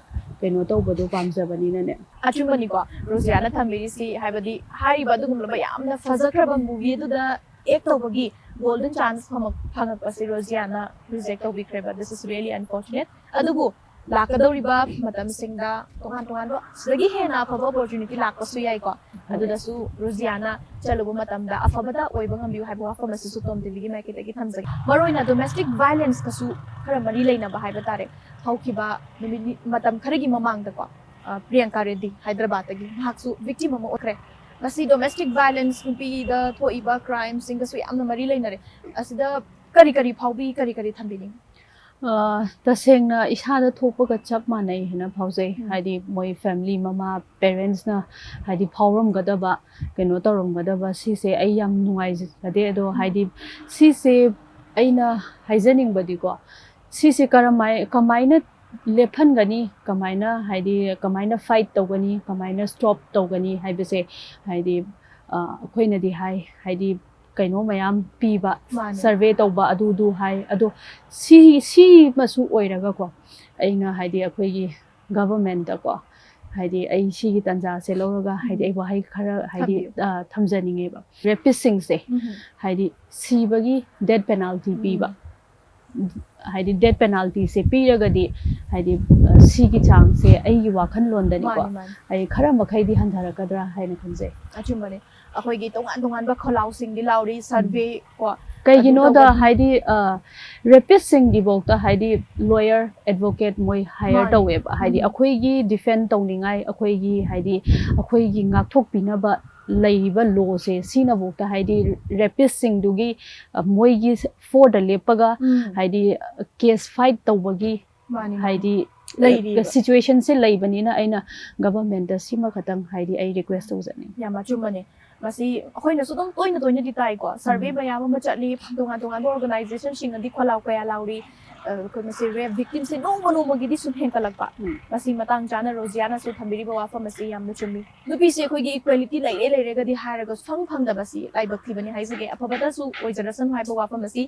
ꯀꯩꯅꯣ ꯇꯧꯕꯗꯣ ꯄꯥꯝꯖꯕꯅꯤꯅꯅꯦ꯫ ꯑꯆꯨꯝꯕꯅꯤꯀꯣ, ꯔꯣꯖꯤꯌꯥꯅ ꯊꯝꯕꯤꯔꯤꯁꯤ꯫ ꯍꯥꯏꯕꯗꯤ ꯍꯥꯏꯔꯤꯕ ꯑꯗꯨꯒꯨꯝꯂꯕ ꯌꯥꯝꯅ ꯐꯖꯈ꯭ꯔꯕ ꯃꯨꯚꯤ ꯑꯗꯨꯗ ꯑꯦꯛ ꯇꯧꯕꯒꯤ ꯒꯣꯜꯗꯟ ꯆꯥꯟꯁ ꯐꯪꯉꯛꯄꯁꯤ ꯔꯣꯖꯤꯌꯥꯅ ꯔꯤꯖꯦꯛ ꯇꯧꯕꯤꯈ꯭ꯔꯦꯕ꯫ This is really unfortunate. ꯑꯗꯨꯕꯨ ꯂꯥꯛꯀꯗꯧꯔꯤꯕ ꯃꯇꯝꯁꯤꯡꯗ ꯇꯣꯉꯥꯟ ꯇꯣꯉꯥꯟꯕ ꯁꯤꯗꯒꯤ ꯍꯦꯟꯅ ꯑꯐꯕ ꯑꯣꯄꯣꯔꯆꯨꯅꯤꯇꯤ ꯂꯥꯛꯄꯁꯨ ꯌꯥꯏꯀꯣ꯫ ꯑꯗꯨꯗꯁꯨ ꯔꯣꯖꯤꯌꯥꯅ ꯆꯠꯂꯨꯕ ꯃꯇꯝꯗ ꯑꯐꯕꯇ ꯑꯣꯏꯕ ꯉꯝꯕꯤꯌꯨ ꯍꯥꯏꯕ ꯋꯥꯐꯝ ꯑꯁꯤꯁꯨ ꯇꯣꯝ ꯇꯤꯚꯤꯒꯤ ꯃꯥꯏꯀꯩꯗꯒꯤ ꯊꯝꯖꯒꯦ꯫ ꯃꯔꯨꯑꯣꯏꯅ ꯗꯣꯃꯦꯁꯇꯤꯛ ꯚꯥꯏꯂꯦꯟꯁꯀꯁꯨ ꯈꯔ ꯃꯔꯤ ꯂꯩꯅꯕ ꯍꯥꯏꯕ ꯇꯥꯔꯦ꯫ ꯍꯧꯈꯤꯕ ꯅꯨꯃꯤꯠ ꯅꯤ-, ꯃꯇꯝ ꯈꯔꯒꯤ ꯃꯃꯥꯡꯗꯀꯣ, ꯑ, ꯄ꯭ꯔꯤꯌꯥꯡꯀꯥ ꯔꯦꯗꯤ, ꯍꯥꯏꯗ꯭ꯔꯕꯥꯗꯇꯒꯤ, ꯃꯍꯥꯛꯁꯨ ꯚꯤꯛꯇꯤꯝ ꯑꯃ ꯑꯣꯏꯈ꯭ꯔꯦ꯫ ꯃꯁꯤ ꯗꯣꯃꯦꯁꯇꯤꯛ ꯚꯥꯏꯂꯦꯟꯁ, ꯅꯨꯄꯤꯗ ꯊꯣꯛꯏꯕ ꯀ꯭ꯔꯥꯏꯝꯁꯤꯡꯒꯁꯨ ꯌꯥꯝꯅ ꯃꯔꯤ ꯂꯩꯅꯔꯦ꯫ ꯑꯁꯤꯗ ꯀꯔꯤ ꯀꯔꯤ ꯐꯥꯎꯕꯤ, ꯀꯔꯤ ꯀꯔꯤ ꯊꯝꯕꯤꯅꯤꯡ? ꯑ, ꯇꯁꯦꯡꯅ ꯏꯁꯥꯗ ꯊꯣꯛꯄꯒ ꯆꯞ ꯃꯥꯟꯅꯩ ꯍꯥꯏꯅ ꯐꯥꯎꯖꯩ꯫ ꯎꯝ꯫ ꯍꯥꯏꯗꯤ ꯃꯣꯏ family ꯃꯃꯥ parentsꯅ ꯍꯥꯏꯗꯤ ꯐꯥꯎꯔꯝꯒꯗꯕ, ꯀꯩꯅꯣ ꯇꯧꯔꯝꯒꯗꯕ, ꯁꯤꯁꯦ ꯑꯩ ꯌꯥꯝ ꯅꯨꯡꯉꯥꯏꯖꯗꯦ꯫ ꯑꯗꯣ ꯍꯥꯏꯗꯤ ꯁꯤꯁꯦ ꯑꯩꯅ ꯍꯥꯏꯖꯅꯤꯡꯕꯗꯤꯀꯣ, ꯁꯤꯁꯦ ꯀꯔꯝꯃꯥꯏ-, ꯀꯃꯥꯏꯅ ꯂꯦꯞꯍꯟꯒꯅꯤ, ꯀꯃꯥꯏꯅ ꯍꯥꯏꯗꯤ ꯀꯃꯥꯏꯅ fight ꯇꯧꯒꯅꯤ, ꯀꯃꯥꯏꯅ stop ꯇꯧꯒꯅꯤ ꯍꯥꯏꯕꯁꯦ ꯍꯥꯏꯗꯤ, ꯑ, ꯑꯩꯈꯣꯏꯅꯗꯤ ꯍꯥꯏ, ꯍꯥꯏꯗꯤ ꯀꯩꯅꯣ ꯃꯌꯥꯝ ꯄꯤꯕ, ꯃꯥꯅꯦ꯫ survey ꯇꯧꯕ, ꯑꯗꯨꯗꯨ ꯍꯥꯏ꯫ ꯑꯗꯣ ꯁꯤ, ꯁꯤꯃꯁꯨ ꯑꯣꯏꯔꯒꯀꯣ, ꯑꯩꯅ ꯍꯥꯏꯗꯤ ꯑꯩꯈꯣꯏꯒꯤ governmentꯇꯀꯣ, ꯍꯥꯏꯗꯤ ꯑꯩ ꯁꯤꯒꯤ ꯇꯥꯟꯖꯥꯁꯦ ꯂꯧꯔꯒ ꯍꯥꯏꯗꯤ ꯑꯩ ꯋꯥꯍꯩ ꯈꯔ ꯍꯥꯏꯗꯤ, ꯊꯝꯕꯤꯌꯨ꯫ ꯑ, ꯊꯝꯖꯅꯤꯡꯉꯦꯕ꯫ Rapistꯁꯤꯡꯁꯦ ꯎꯝ꯫ ꯍꯥꯏꯗꯤ ꯁꯤꯕꯒꯤ death penalty ꯎꯝ꯫ ꯄꯤꯕ, ꯍꯥꯏꯗꯤ death penaltyꯁꯦ ꯄꯤꯔꯒꯗꯤ ꯍꯥꯏꯗꯤ, ꯑ, ꯁꯤꯒꯤ ꯆꯥꯡꯁꯦ ꯑꯩꯒꯤ ꯋꯥꯈꯜꯂꯣꯟꯗꯅꯤꯀꯣ, ꯃꯥꯅꯤ, ꯃꯥꯅꯤ꯫ ꯍꯥꯏꯗꯤ ꯈꯔ ꯃꯈꯩꯗꯤ ꯍꯟꯊꯔꯛꯀꯗ꯭ꯔꯥ ꯍꯥꯏꯅ ꯈꯟꯖꯩ꯫ ꯑꯆꯨꯝꯕꯅꯤ꯫ ꯑꯩꯈꯣꯏꯒꯤ ꯇꯣꯉꯥꯟ ꯇꯣꯉꯥꯟꯕ ꯈꯣꯜꯂꯥꯎꯁꯤꯡꯗꯤ ꯂꯥꯎꯔꯤ, survey ꯀꯣ, ꯀꯩꯒꯤꯅꯣꯗ ꯑꯗꯨ ꯇꯧꯕ- ꯍꯥꯏꯗꯤ, ꯑ, rapistꯁꯤꯡꯒꯤꯐꯧꯗ ꯍꯥꯏꯗꯤ lawyer, advocate ꯃꯣꯏ hire ꯃꯥꯅꯤ꯫ ꯇꯧꯋꯦꯕ꯫ ꯍꯥꯏꯗꯤ ꯎꯝ꯫ ꯑꯩꯈꯣꯏꯒꯤ defend ꯇꯧꯅꯤꯡꯉꯥꯏ, ꯑꯩꯈꯣꯏꯒꯤ ꯍꯥꯏꯗꯤ ꯑꯩꯈꯣꯏꯒꯤ ꯉꯥꯛꯊꯣꯛꯄꯤꯅꯕ ꯂꯩꯔꯤꯕ lawꯁꯦ, ꯁꯤꯅꯐꯧꯗ ꯍꯥꯏꯗꯤ rapistꯁꯤꯡꯗꯨꯒꯤ, ꯑ, ꯃꯣꯏꯒꯤ frontꯇ ꯂꯦꯞꯄꯒ ꯎꯝ꯫ ꯍꯥꯏꯗꯤ case fight ꯇꯧꯕꯒꯤ ꯃꯥꯅꯤ, ꯃꯥꯅꯤ꯫ ꯍꯥꯏꯗꯤ ꯂꯩꯔꯤꯕ꯫ situationꯁꯦ ꯂꯩꯕꯅꯤꯅ ꯑꯩꯅ governmentꯇ ꯁꯤꯃ ꯈꯛꯇꯪ ꯍꯥꯏꯗꯤ ꯑꯩ request ꯇꯧꯖꯅꯤꯡꯉꯤ꯫ ꯌꯥꯝ ꯑꯆꯨꯝꯕꯅꯦ꯫ ꯃꯁꯤ ꯑꯩꯈꯣꯏꯅꯁꯨ ꯑꯗꯨꯝ ꯇꯣꯏꯅ ꯇꯣꯏꯅꯗꯤ ꯇꯥꯏꯀꯣ, survey ꯎꯝ꯫ ꯃꯌꯥꯝ ꯑꯃ ꯆꯠꯂꯤ, ꯇꯣꯉꯥꯟ ꯇꯣꯉꯥꯟꯕ organizationꯁꯤꯡꯅꯗꯤ ꯈꯣꯜꯂꯥꯎ ꯀꯌꯥ ꯂꯥꯎꯔꯤ, ꯑ, ꯑꯩꯈꯣꯏ ꯃꯁꯤ rape victimꯁꯦ ꯅꯣꯡꯃ ꯅꯣꯡꯃꯒꯤꯗꯤ ꯁꯨꯝ ꯍꯦꯟꯒꯠꯂꯛꯄ꯫ ꯎꯝ꯫ ꯃꯁꯤ ꯃꯇꯥꯡ ꯆꯥꯅ ꯔꯣꯖꯤꯌꯥꯅꯁꯨ ꯊꯝꯕꯤꯔꯤꯕ ꯋꯥꯐꯝ ꯑꯁꯤ ꯌꯥꯝꯅ ꯆꯨꯝꯃꯤ꯫ ꯅꯨꯄꯤꯁꯦ ꯑꯩꯈꯣꯏꯒꯤ equality ꯂꯩꯔꯦ ꯂꯩꯔꯦꯒꯗꯤ ꯍꯥꯏꯔꯒ ꯁꯨꯐꯪ ꯐꯪꯗꯕꯁꯤ ꯂꯥꯏꯕꯛ ꯊꯤꯕꯅꯤ ꯍꯥꯏꯖꯒꯦ꯫ ꯑꯐꯕꯇꯁꯨ ꯑꯣꯏꯖꯔꯁꯅꯨ ꯍꯥꯏꯕ ꯋꯥꯐꯝ ꯑꯁꯤ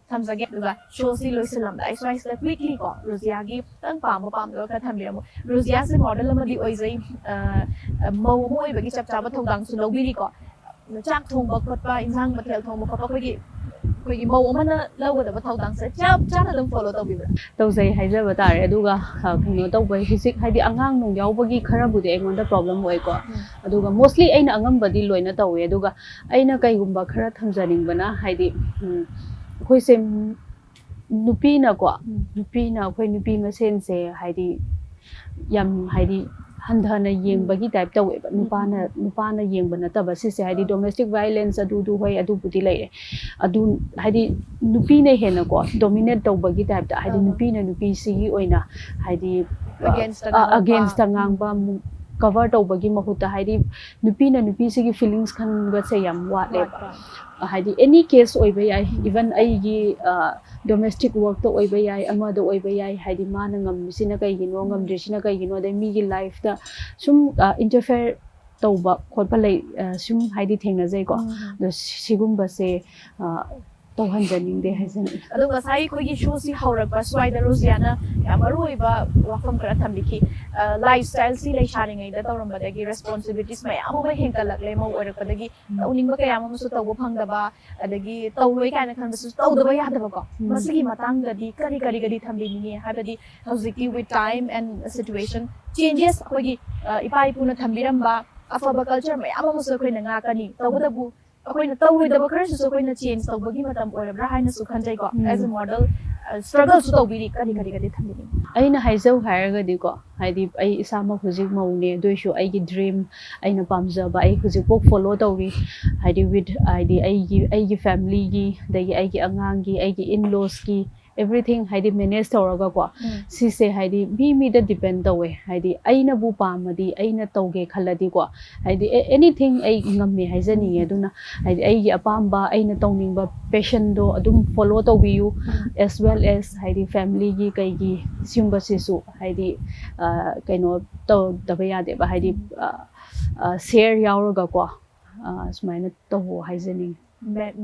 ꯊꯝꯖꯒꯦ꯫ ꯑꯗꯨꯒ showꯁꯤ ꯂꯣꯏꯁꯤꯜꯂꯝꯗꯥꯏ ꯁ꯭ꯋꯥꯏꯁꯤꯗ quickly ꯀꯣ, ꯔꯣꯖꯤꯌꯥꯒꯤ ꯈꯤꯇꯪ ꯄꯥꯝꯕ ꯄꯥꯝꯗꯕ ꯈꯔ ꯊꯝꯕꯤꯔꯝꯃꯨ꯫ ꯔꯣꯖꯤꯌꯥꯁꯦ model ꯑꯃꯗꯤ ꯑꯣꯏꯖꯩ, ꯑ, ꯑ, ꯃꯧ ꯑꯃ ꯑꯣꯏꯕꯒꯤ ꯆꯞ ꯆꯥꯕ ꯊꯧꯗꯥꯡꯁꯨ ꯂꯧꯕꯤꯔꯤꯀꯣ꯫ ꯆꯥꯛ ꯊꯣꯡꯕ ꯈꯣꯠꯄ, ꯏꯟꯁꯥꯡ ꯃꯊꯦꯜ ꯊꯣꯡꯕ ꯈꯣꯠꯄ, ꯑꯩꯈꯣꯏꯒꯤ, ꯑꯩꯈꯣꯏꯒꯤ ꯃꯧ ꯑꯃꯅ ꯂꯧꯒꯗꯕ ꯊꯧꯗꯥꯡꯁꯦ ꯆꯞ ꯆꯥꯅ ꯑꯗꯨꯝ follow ꯇꯧꯕꯤꯕ꯭ꯔꯥ? ꯇꯧꯖꯩ ꯍꯥꯏꯖꯕ ꯇꯥꯔꯦ꯫ ꯑꯗꯨꯒ, ꯑ, ꯀꯩꯅꯣ ꯇꯧꯕ, ꯍꯧꯖꯤꯛ ꯍꯥꯏꯗꯤ ꯑꯉꯥꯡ ꯅꯨꯡ ꯌꯥꯎꯕꯒꯤ ꯈꯔꯕꯨꯗꯤ ꯑꯩꯉꯣꯟꯗ problem ꯑꯣꯏꯀꯣ꯫ ꯎꯝ꯫ ꯑꯗꯨꯒ mostly ꯑꯩꯅ ꯑꯉꯝꯕꯗꯤ ꯂꯣꯏꯅ ꯇꯧꯋꯦ꯫ ꯑꯗꯨꯒ ꯑꯩꯅ ꯀꯩꯒꯨꯝꯕ ꯈꯔ ꯊꯝꯖꯅꯤꯡꯕꯅ ꯍꯥꯏꯗꯤ, ꯎꯝ, ꯑꯩꯈꯣꯏꯁꯦ ꯅꯨꯄꯤꯅꯀꯣ, ꯎꯝ꯫ ꯅꯨꯄꯤꯅ, ꯑꯩꯈꯣꯏ ꯅꯨꯄꯤ ꯃꯁꯦꯟꯁꯦ ꯍꯥꯏꯗꯤ ꯌꯥꯝ ꯍꯥꯏꯗꯤ ꯍꯟꯊꯅ ꯌꯦꯡꯕꯒꯤ type ꯇꯧꯋꯦꯕ꯫ ꯅꯨꯄꯥꯅ ꯅꯨꯄꯥꯅ ꯌꯦꯡꯕ ꯅꯠꯇꯕ ꯁꯤꯁꯦ, ꯍꯥꯏꯗꯤ domestic violence ꯑꯗꯨꯗꯨ ꯍꯣꯏ ꯑꯗꯨꯕꯨꯗꯤ ꯂꯩꯔꯦ꯫ ꯑꯗꯨ ꯍꯥꯏꯗꯤ ꯅꯨꯄꯤꯅ ꯍꯦꯟꯅꯀꯣ dominate ꯇꯧꯕꯒꯤ type ꯇ, ꯍꯥꯏꯗꯤ ꯅꯨꯄꯤꯅ ꯅꯨꯄꯤꯁꯤꯒꯤ ꯑꯣꯏꯅ ꯍꯥꯏꯗꯤ Against ꯇ ꯉꯥꯡꯉꯛꯄ꯫ against ꯇ ꯉꯥꯡꯕ ꯑꯃꯨꯛ cover ꯇꯧꯕꯒꯤ ꯃꯍꯨꯠꯇ, ꯍꯥꯏꯗꯤ ꯅꯨꯄꯤꯅ ꯅꯨꯄꯤꯁꯤꯒꯤ feelings ꯈꯟꯕꯁꯦ ꯌꯥꯝ ꯋꯥꯠꯂꯦꯕ꯫ ꯍꯥꯏꯗꯤ any case ꯑꯣꯏꯕ ꯌꯥꯏ, even ꯑꯩꯒꯤ domestic work ꯇ ꯑꯣꯏꯕ ꯌꯥꯏ, ꯑꯃꯗ ꯑꯣꯏꯕ ꯌꯥꯏ, ꯍꯥꯏꯗꯤ ꯃꯥꯅ ꯉꯝꯃꯤꯁꯤꯅ ꯀꯩꯒꯤꯅꯣ, ꯉꯝꯗ꯭ꯔꯤꯁꯤꯅ ꯀꯩꯒꯤꯅꯣ, ꯑꯗꯩ ꯃꯤꯒꯤ life ꯇ ꯁꯨꯝ interfere ꯇꯧꯕ ꯈꯣꯠꯄ ꯂꯩ, ꯁꯨꯝ ꯍꯥꯏꯗꯤ ꯊꯦꯡꯅꯖꯩꯀꯣ꯫ ꯑꯗꯣ ꯁꯤꯒꯨꯝꯕꯁꯦ ꯇꯧꯍꯟꯖꯅꯤꯡꯗꯦ ꯍꯥꯏꯖꯅꯤꯡꯉꯤ꯫ ꯑꯗꯣ ꯉꯁꯥꯏ ꯑꯩꯈꯣꯏꯒꯤ show ꯁꯤ ꯍꯧꯔꯛꯄ ꯁ꯭ꯋꯥꯏꯗ ꯔꯣꯖꯤꯌꯥꯅ ꯌꯥꯝ ꯃꯔꯨ ꯑꯣꯏꯕ ꯋꯥꯐꯝ ꯈꯔ ꯊꯝꯕꯤꯈꯤ꯫ Lifestyle ꯁꯤ ꯂꯩꯁꯥꯔꯤꯉꯩꯗ ꯇꯧꯔꯝꯕꯗꯒꯤ responsibilities ꯃꯌꯥꯝ ꯑꯃ ꯍꯦꯟꯒꯠꯂꯛꯂꯦ, ꯃꯧ ꯑꯣꯏꯔꯛꯄꯗꯒꯤ ꯇꯧꯅꯤꯡꯕ ꯀꯌꯥ ꯑꯃꯁꯨ ꯇꯧꯕ ꯐꯪꯗꯕ, ꯑꯗꯒꯤ ꯇꯧꯔꯣꯏ ꯀꯥꯏꯅ ꯈꯟꯕꯁꯨ ꯇꯧꯗꯕ ꯌꯥꯗꯕꯀꯣ꯫ ꯃꯁꯤꯒꯤ ꯃꯇꯥꯡꯗꯗꯤ ꯀꯔꯤ ꯀꯔꯤ ꯀꯔꯤ ꯊꯝꯕꯤꯅꯤꯡꯉꯤ? ꯍꯥꯏꯕꯗꯤ ꯍꯧꯖꯤꯛꯇꯤ with time and situation changes, ꯑꯩꯈꯣꯏꯒꯤ ꯏꯄꯥ ꯏꯄꯨꯅ ꯊꯝꯕꯤꯔꯝꯕ ꯑꯐꯕ culture ꯃꯌꯥꯝ ꯑꯃꯁꯨ ꯑꯩꯈꯣꯏꯅ ꯉꯥꯛꯀꯅꯤ꯫ ꯇꯧꯕꯇꯕꯨ ꯑꯩꯈꯣꯏꯅ ꯇꯧꯔꯣꯏꯗꯕ ꯈꯔꯁꯤꯁꯨ ꯑꯩꯈꯣꯏꯅ change ꯇꯧꯕꯒꯤ ꯃꯇꯝ ꯑꯣꯏꯔꯕ꯭ꯔꯥ ꯍꯥꯏꯅꯁꯨ ꯈꯟꯖꯩꯀꯣ꯫ As a model, struggle ꯁꯨ ꯇꯧꯕꯤꯔꯤ, ꯀꯔꯤ ꯀꯔꯤ ꯀꯔꯤ ꯊꯝꯕꯤꯅꯤꯡꯉꯤ? ꯑꯩꯅ ꯍꯥꯏꯖꯧ ꯍꯥꯏꯔꯒꯗꯤꯀꯣ, ꯍꯥꯏꯗꯤ ꯑꯩ ꯏꯁꯥꯃꯛ ꯍꯧꯖꯤꯛ ꯃꯧꯅꯦ, ꯑꯗꯨ ꯑꯣꯏꯁꯨ ꯑꯩꯒꯤ dream, ꯑꯩꯅ ꯄꯥꯝꯖꯕ, ꯑꯩ ꯍꯧꯖꯤꯛꯐꯥꯎ follow ꯇꯧꯔꯤ, ꯍꯥꯏꯗꯤ with ꯍꯥꯏꯗꯤ ꯑꯩꯒꯤ ꯑꯩꯒꯤ family ꯒꯤ, ꯑꯗꯒꯤ ꯑꯩꯒꯤ ꯑꯉꯥꯡꯒꯤ, ꯑꯩꯒꯤ in-laws ꯀꯤ, everything ꯍꯥꯏꯗꯤ manage ꯇꯧꯔꯒꯀꯣ꯫ ꯁꯤꯁꯦ ꯍꯥꯏꯗꯤ ꯃꯤ ꯃꯤꯗ depend ꯇꯧꯋꯦ꯫ ꯍꯥꯏꯗꯤ ꯑꯩꯅꯕꯨ ꯄꯥꯝꯃꯗꯤ, ꯑꯩꯅ ꯇꯧꯒꯦ ꯈꯜꯂꯗꯤꯀꯣ, ꯍꯥꯏꯗꯤ anything ꯑꯩ ꯉꯝꯃꯦ ꯍꯥꯏꯖꯅꯤꯡꯉꯦ꯫ ꯑꯗꯨꯅ ꯍꯥꯏꯗꯤ ꯑꯩꯒꯤ ꯑꯄꯥꯝꯕ, ꯑꯩꯅ ꯇꯧꯅꯤꯡꯕ passion ꯗꯣ ꯑꯗꯨꯝ follow ꯇꯧꯕꯤꯌꯨ, as well as ꯍꯥꯏꯗꯤ family ꯒꯤ ꯀꯩꯒꯤ ꯁꯤꯒꯨꯝꯕꯁꯤꯁꯨ ꯍꯥꯏꯗꯤ ꯀꯩꯅꯣ ꯇꯧꯗꯕ ꯌꯥꯗꯦꯕ꯫ ꯍꯥꯏꯗꯤ share ꯌꯥꯎꯔꯒꯀꯣ, ꯁꯨꯃꯥꯏꯅ ꯇꯧꯋꯣ ꯍꯥꯏꯖꯅꯤꯡꯉꯤ꯫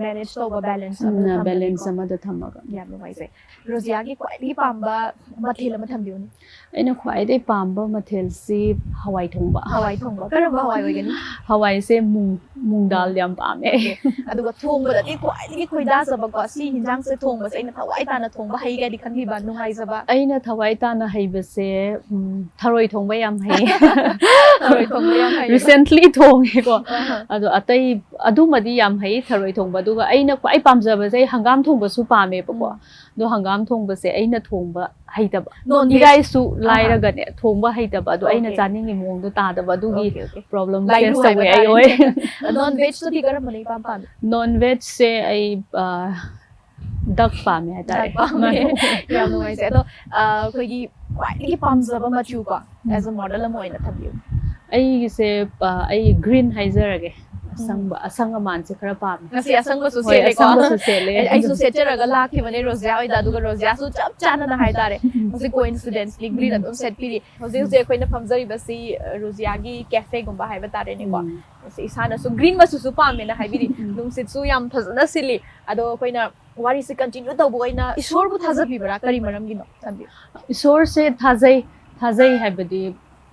Manage ꯇꯧꯕ balance ꯑꯃꯗ ꯎꯝ, ꯊꯝꯕꯅꯤꯀꯣ꯫ Balance ꯑꯃꯗ ꯊꯝꯃꯒ꯫ ꯌꯥꯝ ꯅꯨꯡꯉꯥꯏꯖꯩ꯫ ꯔꯣꯖꯤꯌꯥꯒꯤ ꯈ꯭ꯋꯥꯏꯗꯒꯤ ꯄꯥꯝꯕ ꯃꯊꯦꯜ ꯑꯃ ꯊꯝꯕꯤꯌꯨꯅꯦ꯫ ꯑꯩꯅ ꯈ꯭ꯋꯥꯏꯗꯒꯤ ꯄꯥꯝꯕ ꯃꯊꯦꯜꯁꯤ ꯍꯋꯥꯏ ꯊꯣꯡꯕ꯫ ꯍꯋꯥꯏ ꯊꯣꯡꯕ꯫ ꯀꯔꯝꯕ ꯍꯋꯥꯏ ꯑꯣꯏꯒꯅꯤ? ꯍꯋꯥꯏꯁꯦ ꯃꯨꯡ, ꯃꯨꯡ ꯗꯥꯜ ꯌꯥꯝ ꯄꯥꯝꯃꯦ꯫ ꯑꯗꯨꯒ ꯊꯣꯡꯕꯗꯗꯤ ꯈ꯭ꯋꯥꯏꯗꯒꯤ ꯈꯣꯏꯗꯥꯖꯕꯀꯣ, ꯁꯤ ꯍꯤꯟꯖꯥꯡꯁꯦ ꯊꯣꯡꯕꯁꯦ ꯑꯩꯅ ꯊꯋꯥꯏ ꯇꯥꯅ ꯊꯣꯡꯕ ꯍꯩ ꯀꯥꯏꯗꯤ ꯈꯟꯕꯤꯕ, ꯅꯨꯡꯉꯥꯏꯖꯕ? ꯑꯩꯅ ꯊꯋꯥꯏ ꯇꯥꯅ ꯍꯩꯕꯁꯦ, ꯎꯝ, ꯊꯔꯣꯏ ꯊꯣꯡꯕ ꯌꯥꯝ ꯍꯩ꯫ ꯊꯔꯣꯏ ꯊꯣꯡꯕ ꯌꯥꯝ ꯍꯩ꯫ Recently ꯊꯣꯡꯉꯦꯀꯣ꯫ ꯑꯍ꯫ ꯑꯗꯣ ꯑꯇꯩ, ꯑꯗꯨꯃꯗꯤ ꯌꯥꯝ ꯍꯩ, ꯊꯔꯣꯏ ꯊꯣꯡꯕ꯫ ꯑꯗꯨꯒ ꯑꯩꯅ ꯈ꯭ꯋꯥꯏ ꯄꯥꯝꯖꯕꯁꯦ ꯑꯩ ꯍꯪꯒꯥꯝ ꯊꯣꯡꯕꯁꯨ ꯄꯥꯝꯃꯦꯕꯀꯣ꯫ ꯎꯝ. ꯑꯗꯣ ꯍꯪꯒꯥꯝ ꯊꯣꯡꯕꯁꯦ ꯑꯩꯅ ꯊꯣꯡꯕ ꯍꯩꯇꯕ꯫ Non veg? ꯏꯔꯥꯏꯁꯨ ꯂꯥꯏꯔꯒꯅꯦ ꯊꯣꯡꯕ ꯍꯩꯇꯕ꯫ ꯑꯗꯣ ꯑꯩꯅ Okay. ꯆꯥꯅꯤꯡꯉꯤ ꯃꯑꯣꯡꯗꯣ ꯇꯥꯗꯕ, ꯑꯗꯨꯒꯤ Okay, okay. ꯄ꯭ꯔꯣꯕ꯭ꯂꯦꯝ ꯂꯥꯏꯔꯨ ꯐꯦꯁ ꯇꯧꯋꯦ ꯍꯥꯏꯕ ꯑꯩ꯫ ꯇꯥꯔꯦ꯫ ꯍꯣꯏ꯫ Non veg ꯇꯗꯤ ꯀꯔꯝꯕꯅ ꯏꯄꯥꯝ ꯄꯥꯝꯃꯤ? Non veg ꯁꯦ ꯑꯩ ꯗꯛ ꯄꯥꯝꯃꯦ ꯍꯥꯏꯇꯥꯔꯦ꯫ Duck ꯄꯥꯝꯃꯦ꯫ ꯌꯥꯝ ꯅꯨꯡꯉꯥꯏꯖꯩ꯫ ꯑꯗꯣ ꯑ, ꯑꯩꯈꯣꯏꯒꯤ ꯈ꯭ꯋꯥꯏꯗꯒꯤ ꯄꯥꯝꯖꯕ ꯃꯆꯨ ꯀꯣ, as a model ꯑꯃ ꯑꯣꯏꯅ ꯊꯝꯕꯤꯌꯨ꯫ ꯑꯩꯒꯤꯁꯦ ꯑ, ꯑꯩ ꯒ꯭ꯔꯤꯟ ꯍꯥꯏꯖꯔꯒꯦ꯫ ꯑꯁꯪꯕ ꯑꯁꯪ ꯑꯃꯥꯟꯁꯦ ꯈꯔ ꯄꯥꯝꯃꯦ꯫ ꯉꯁꯤ ꯑꯁꯪꯕꯁꯨ ꯍꯣꯏ, ꯁꯦꯠꯂꯦꯀꯣ꯫ ꯑꯁꯪꯕꯁꯨ ꯁꯦꯠꯂꯦ꯫ ꯑꯩ- ꯑꯩꯁꯨ ꯁꯦꯠꯆꯔꯒ ꯂꯥꯛꯈꯤꯕꯅꯦ ꯔꯣꯖꯤꯌꯥ ꯍꯣꯏꯗ, ꯑꯗꯨꯒ ꯔꯣꯖꯤꯌꯥꯁꯨ ꯆꯞ ꯆꯥꯅꯅ ꯍꯥꯏꯇꯥꯔꯦ ꯉꯁꯤ coincidentally green ꯑꯗꯨꯝ ꯁꯦꯠꯄꯤꯔꯤ꯫ ꯍꯧꯖꯤꯛ ꯍꯧꯖꯤꯛ ꯑꯩꯈꯣꯏꯅ ꯐꯝꯖꯔꯤꯕꯁꯤ ꯑ, ꯔꯣꯖꯤꯌꯥꯒꯤ cafe ꯒꯨꯝꯕ ꯍꯥꯏꯕ ꯇꯥꯔꯦꯅꯦꯀꯣ꯫ ꯎꯝ. ꯃꯁꯤ ꯏꯁꯥꯅꯁꯨ ꯒ꯭ꯔꯤꯟ ꯃꯆꯨꯁꯨ ꯄꯥꯝꯃꯦꯅ ꯍꯥꯏꯕꯤꯔꯤ꯫ ꯎꯝ. ꯅꯨꯡꯁꯤꯠꯁꯨ ꯌꯥꯝ ꯐꯖꯅ ꯁꯤꯜꯂꯤ꯫ ꯑꯗꯣ ꯑꯩꯈꯣꯏꯅ ꯋꯥꯔꯤꯁꯤ continue ꯇꯧꯕ ꯑꯣꯏꯅ ꯏꯁꯣꯔꯕꯨ ꯊꯥꯖꯕꯤꯕ꯭ꯔꯥ? ꯀꯔꯤ ꯃꯔꯝꯒꯤꯅꯣ? ꯊꯝꯕꯤꯌꯨ꯫ ꯏꯁꯣꯔꯁꯦ ꯊꯥꯖꯩ꯫ ꯊꯥꯖꯩ ꯍꯥꯏꯕꯗꯤ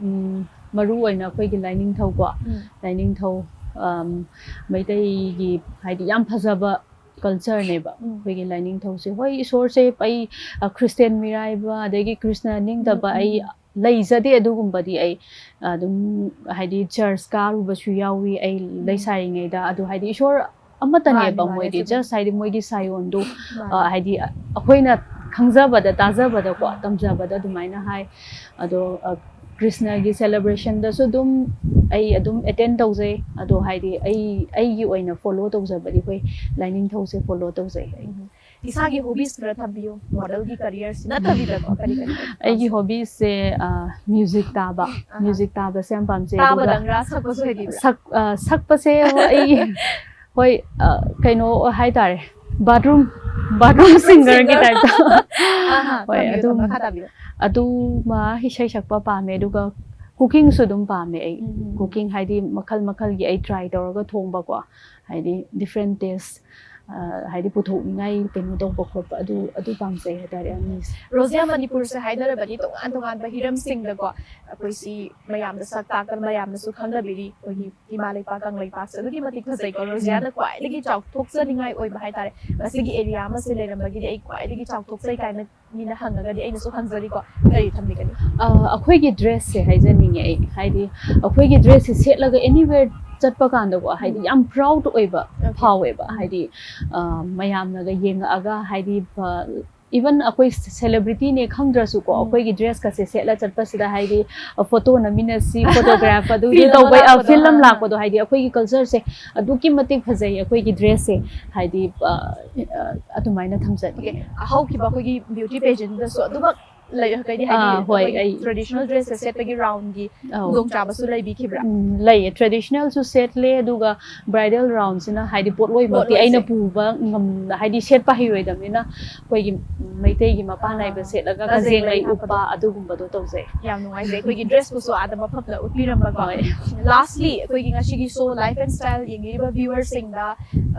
ꯎꯝ, ꯃꯔꯨ ꯑꯣꯏꯅ ꯑꯩꯈꯣꯏꯒꯤ ꯂꯥꯏꯅꯤꯡꯊꯧꯀꯣ꯫ ꯎꯝ. ꯂꯥꯏꯅꯤꯡꯊꯧ ꯑꯝ, ꯃꯩꯇꯩꯒꯤ ꯍꯥꯏꯗꯤ ꯌꯥꯝ ꯐꯖꯕ culture ꯅꯦꯕ꯫ ꯎꯝ. ꯑꯩꯈꯣꯏꯒꯤ ꯂꯥꯏꯅꯤꯡꯊꯧꯁꯦ꯫ ꯍꯣꯏ, ꯏꯁꯣꯔꯁꯦ ꯑꯩ ꯑ, ꯈ꯭ꯔꯤꯁꯇꯦꯟ ꯃꯤꯔꯥꯏꯕ ꯑꯗꯒꯤ ꯀ꯭ꯔꯤꯁꯅ ꯅꯤꯡꯗꯕ ꯎꯝ, ꯎꯝ, ꯑꯩ ꯎꯝ. ꯂꯩꯖꯗꯦ꯫ ꯑꯗꯨꯒꯨꯝꯕꯗꯤ ꯑꯩ ꯑꯗꯨꯝ ꯍꯥꯏꯗꯤ ꯆꯔꯆ ꯀꯥꯔꯨꯕꯁꯨ ꯌꯥꯎꯏ ꯑꯩ ꯎꯝ. ꯂꯩꯁꯥꯔꯤꯉꯩꯗ꯫ ꯑꯗꯨ ꯍꯥꯏꯗꯤ ꯏꯁꯣꯔ ꯑꯃꯠꯇꯅꯦꯕ ꯃꯥꯅꯤ, ꯃꯥꯅꯤ, ꯃꯣꯏꯗꯤ꯫ ꯑꯗꯨꯕꯨꯗꯤ. Just ꯍꯥꯏꯗꯤ ꯃꯣꯏꯒꯤ ꯁꯥꯏꯑꯣꯟꯗꯨ ꯃꯥꯅꯤ. ꯑ, ꯍꯥꯏꯗꯤ ꯑꯩꯈꯣꯏꯅ ꯈꯪꯖꯕꯗ, ꯇꯥꯖꯕꯗꯀꯣ, ꯇꯝꯖꯕꯗ ꯑꯗꯨꯃꯥꯏꯅ ꯍꯥꯏ꯫ ꯑꯗꯣ ꯑ, ꯀ꯭ꯔꯤꯁꯅꯒꯤ celebration ꯗꯁꯨ ꯑꯗꯨꯝ ꯑꯩ ꯑꯗꯨꯝ attend ꯇꯧꯖꯩ꯫ ꯑꯗꯣ ꯍꯥꯏꯗꯤ ꯑꯩ ꯑꯩꯒꯤ ꯑꯣꯏꯅ follow ꯇꯧꯖꯕꯗꯤ ꯑꯩꯈꯣꯏ ꯂꯥꯏꯅꯤꯡꯊꯧꯁꯦ follow ꯇꯧꯖꯩ ꯑꯩ꯫ ꯏꯁꯥꯒꯤ hobbies ꯈꯔ ꯊꯝꯕꯤꯌꯨ, model ꯒꯤ career ꯁꯤ ꯅꯠꯇꯕꯤꯗꯀꯣ, ꯀꯔꯤ ꯀꯔꯤ ꯀꯔꯤ? ꯑꯩꯒꯤ hobbies ꯁꯦ ꯑ, music ꯇꯥꯕ꯫ ꯑꯍꯥ. Music ꯇꯥꯕꯁꯦ ꯌꯥꯝ ꯄꯥꯝꯖꯩ꯫ ꯑꯗꯨꯒ ꯇꯥꯕꯗꯪꯔꯥ, ꯁꯛꯄꯁꯨ ꯍꯩꯕꯤꯕ꯭ꯔꯥ? ꯁꯛ ꯑ, ꯁꯛꯄꯁꯦ ꯑꯩ ꯍꯣꯏ, ꯑ, ꯀꯩꯅꯣ ꯍꯥꯏꯇꯥꯔꯦ, bathroom bathroom singer ꯒꯤ Singer. type ꯇ꯫ ꯑꯍꯥ, ꯍꯣꯏ, ꯊꯝꯕꯤꯌꯨ, ꯑꯗꯨꯝ ꯊꯝꯕꯤꯌꯨ, ꯃꯈꯥ ꯇꯥꯕꯤꯌꯨ. ꯑꯗꯨꯃ ꯏꯁꯩ ꯁꯛꯄ ꯄꯥꯝꯃꯦ꯫ ꯑꯗꯨꯒ cooking ꯁꯨ ꯑꯗꯨꯝ ꯄꯥꯝꯃꯦ ꯑꯩ꯫ ꯎꯝ, ꯎꯝ, ꯎꯝ. Cooking ꯍꯥꯏꯗꯤ ꯃꯈꯜ ꯃꯈꯜꯒꯤ ꯑꯩ try ꯇꯧꯔꯒ ꯊꯣꯡꯕꯀꯣ, ꯍꯥꯏꯗꯤ different taste, ꯑ, ꯍꯥꯏꯗꯤ ꯄꯨꯊꯣꯛꯅꯤꯡꯉꯥꯏ ꯀꯩꯅꯣ ꯇꯧꯕ ꯈꯣꯠꯄ, ꯑꯗꯨ ꯑꯗꯨ ꯄꯥꯝꯖꯩ ꯍꯥꯏꯇꯥꯔꯦ ꯑꯅꯤꯁꯦ꯫ ꯔꯣꯖꯤꯌꯥ ꯃꯅꯤꯄꯨꯔꯁꯦ ꯍꯥꯏꯅꯔꯕꯗꯤ ꯇꯣꯉꯥꯟ ꯇꯣꯉꯥꯟꯕ ꯍꯤꯔꯝꯁꯤꯡꯗꯀꯣ ꯑꯩꯈꯣꯏ ꯁꯤ ꯃꯌꯥꯝꯗ ꯁꯛ ꯇꯥꯛꯇꯅ ꯃꯌꯥꯝꯅꯁꯨ ꯈꯪꯅꯕꯤꯔꯤ ꯑꯩꯈꯣꯏꯒꯤ ꯏꯃꯥ ꯂꯩꯄꯥꯛ ꯀꯪꯂꯩꯄꯥꯛꯁꯦ꯫ ꯑꯗꯨꯛꯀꯤ ꯃꯇꯤꯛ ꯐꯖꯩꯀꯣ꯫ ꯔꯣꯖꯤꯌꯥꯅ ꯈ꯭ꯋꯥꯏꯗꯒꯤ ꯆꯥꯎꯊꯣꯛꯆꯅꯤꯡꯉꯥꯏ ꯑꯣꯏꯕ ꯍꯥꯏꯇꯥꯔꯦ, ꯃꯁꯤꯒꯤ area ꯑꯃꯁꯦ ꯂꯩꯔꯝꯕꯒꯤꯗꯤ ꯑꯩ ꯈ꯭ꯋꯥꯏꯗꯒꯤ ꯆꯥꯎꯊꯣꯛꯆꯩ ꯀꯥꯏꯅ ꯃꯤꯅ ꯍꯪꯉꯒꯗꯤ ꯑꯩꯅꯁꯨ ꯍꯪꯖꯔꯤꯀꯣ꯫ ꯀꯔꯤ ꯊꯝꯕꯤꯒꯅꯤ? ꯑ, ꯑꯩꯈꯣꯏꯒꯤ dress ꯁꯦ ꯍꯥꯏꯖꯅꯤꯡꯉꯦ ꯑꯩ꯫ ꯍꯥꯏꯗꯤ ꯑꯩꯈꯣꯏꯒꯤ dress ꯁꯦ ꯁꯦꯠꯂꯒ anywhere ꯆꯠꯄ ꯀꯥꯟꯗꯀꯣ, ꯍꯥꯏꯗꯤ, ꯌꯥꯝ ꯄ꯭ꯔꯥꯎꯗ ꯑꯣꯏꯕ Okay. ꯐꯥꯎꯋꯦꯕ꯫ ꯎꯝ. ꯍꯥꯏꯗꯤ, ꯑ, ꯃꯌꯥꯝꯅꯒ ꯌꯦꯡꯉꯛꯑꯒ, ꯍꯥꯏꯗꯤ, ꯏꯚꯟ ꯑꯩꯈꯣꯏ ꯁꯦꯂꯦꯕ꯭ꯔꯤꯇꯤꯅꯦ ꯈꯪꯗ꯭ꯔꯁꯨꯀꯣ, ꯎꯝ. ꯑꯩꯈꯣꯏꯒꯤ ꯗ꯭ꯔꯦꯁꯀꯁꯦ ꯁꯦꯠꯂ ꯆꯠꯄꯁꯤꯗ, ꯍꯥꯏꯗꯤ, ꯐꯣꯇꯣ ꯅꯝꯃꯤꯟꯅꯁꯤ, ꯐꯣꯇꯣꯒ꯭ꯔꯥꯐ ꯑꯗꯨ Feel ꯑꯃ ꯇꯧꯕ ꯂꯥꯛꯄꯗꯣ, ꯐꯤꯜ ꯑꯃ ꯑꯥ. ꯂꯥꯛꯄꯗꯣ, ꯍꯥꯏꯗꯤ, ꯑꯩꯈꯣꯏꯒꯤ ꯀꯜꯆꯔꯁꯦ ꯑꯗꯨꯛꯀꯤ ꯃꯇꯤꯛ ꯐꯖꯩ ꯑꯩꯈꯣꯏꯒꯤ ꯗ꯭ꯔꯦꯁꯁꯦ, ꯍꯥꯏꯗꯤ, ꯑ, ꯑ, ꯑꯗꯨꯃꯥꯏꯅ ꯊꯝꯖꯅꯤꯡꯉꯦ꯫ ꯍꯧꯈꯤꯕ ꯑꯩꯈꯣꯏꯒꯤ ꯕ꯭ꯌꯨꯇꯤ ꯄꯦꯖꯦꯟꯗꯁꯨ ꯑꯗꯨꯃꯛ ꯂꯩ, ꯀꯩꯗꯤ, ꯍꯥꯏꯗꯤ, ꯑꯥ, ꯍꯣꯏ, ꯑꯩ ꯇ꯭ꯔꯦꯗꯤꯁꯅꯦꯜ ꯗ꯭ꯔꯦꯁꯁꯦ ꯁꯦꯠꯄꯒꯤ ꯔꯥꯎꯟꯒꯤ ꯑꯧ. ꯈꯨꯗꯣꯡꯆꯥꯕꯁꯨ ꯂꯩꯕꯤꯈꯤꯕ꯭ꯔꯥ? ꯎꯝ, ꯂꯩꯌꯦ꯫ ꯇ꯭ꯔꯦꯗꯤꯁꯅꯦꯜꯁꯨ ꯁꯦꯠꯂꯦ, ꯑꯗꯨꯒ ꯕ꯭ꯔꯥꯏꯗꯦꯜ ꯔꯥꯎꯟꯁꯤꯅ, ꯍꯥꯏꯗꯤ, ꯄꯣꯠꯂꯣꯏꯃꯛꯇꯤ ꯄꯣꯠꯂꯣꯏꯁꯦ. ꯑꯩꯅ ꯄꯨꯕ ꯉꯝ-, ꯍꯥꯏꯗꯤ, ꯁꯦꯠꯄ ꯍꯩꯔꯣꯏꯗꯕꯅꯤꯅ, ꯑꯩꯈꯣꯏꯒꯤ ꯃꯩꯇꯩꯒꯤ ꯃꯄꯥꯟ ꯑꯥ, ꯅꯥꯏꯕ ꯁꯦꯠꯂꯒ ꯀꯖꯦꯡ ꯀꯖꯦꯡ ꯂꯩ ꯂꯩ ꯎꯞꯄ ꯍꯥꯞꯄꯗꯣ. ꯑꯗꯨꯒꯨꯝꯕꯗꯣ ꯇꯧꯖꯩ꯫ ꯌꯥꯝ ꯅꯨꯡꯉꯥꯏꯖꯩ, ꯑꯩꯈꯣꯏꯒꯤ ꯗ꯭ꯔꯦꯁꯄꯨꯁꯨ ꯑꯥꯗ ꯃꯐꯝꯗ ꯎꯠꯄꯤꯔꯝꯕꯀꯣ꯫ ꯍꯣꯏ. Lastly, ꯑꯩꯈꯣꯏꯒꯤ ꯉꯁꯤꯒꯤ ꯁꯣ Life and Style ꯌꯦꯡꯕꯤꯔꯤꯕ ꯚ꯭ꯌꯨꯋꯔꯁꯤꯡꯗ,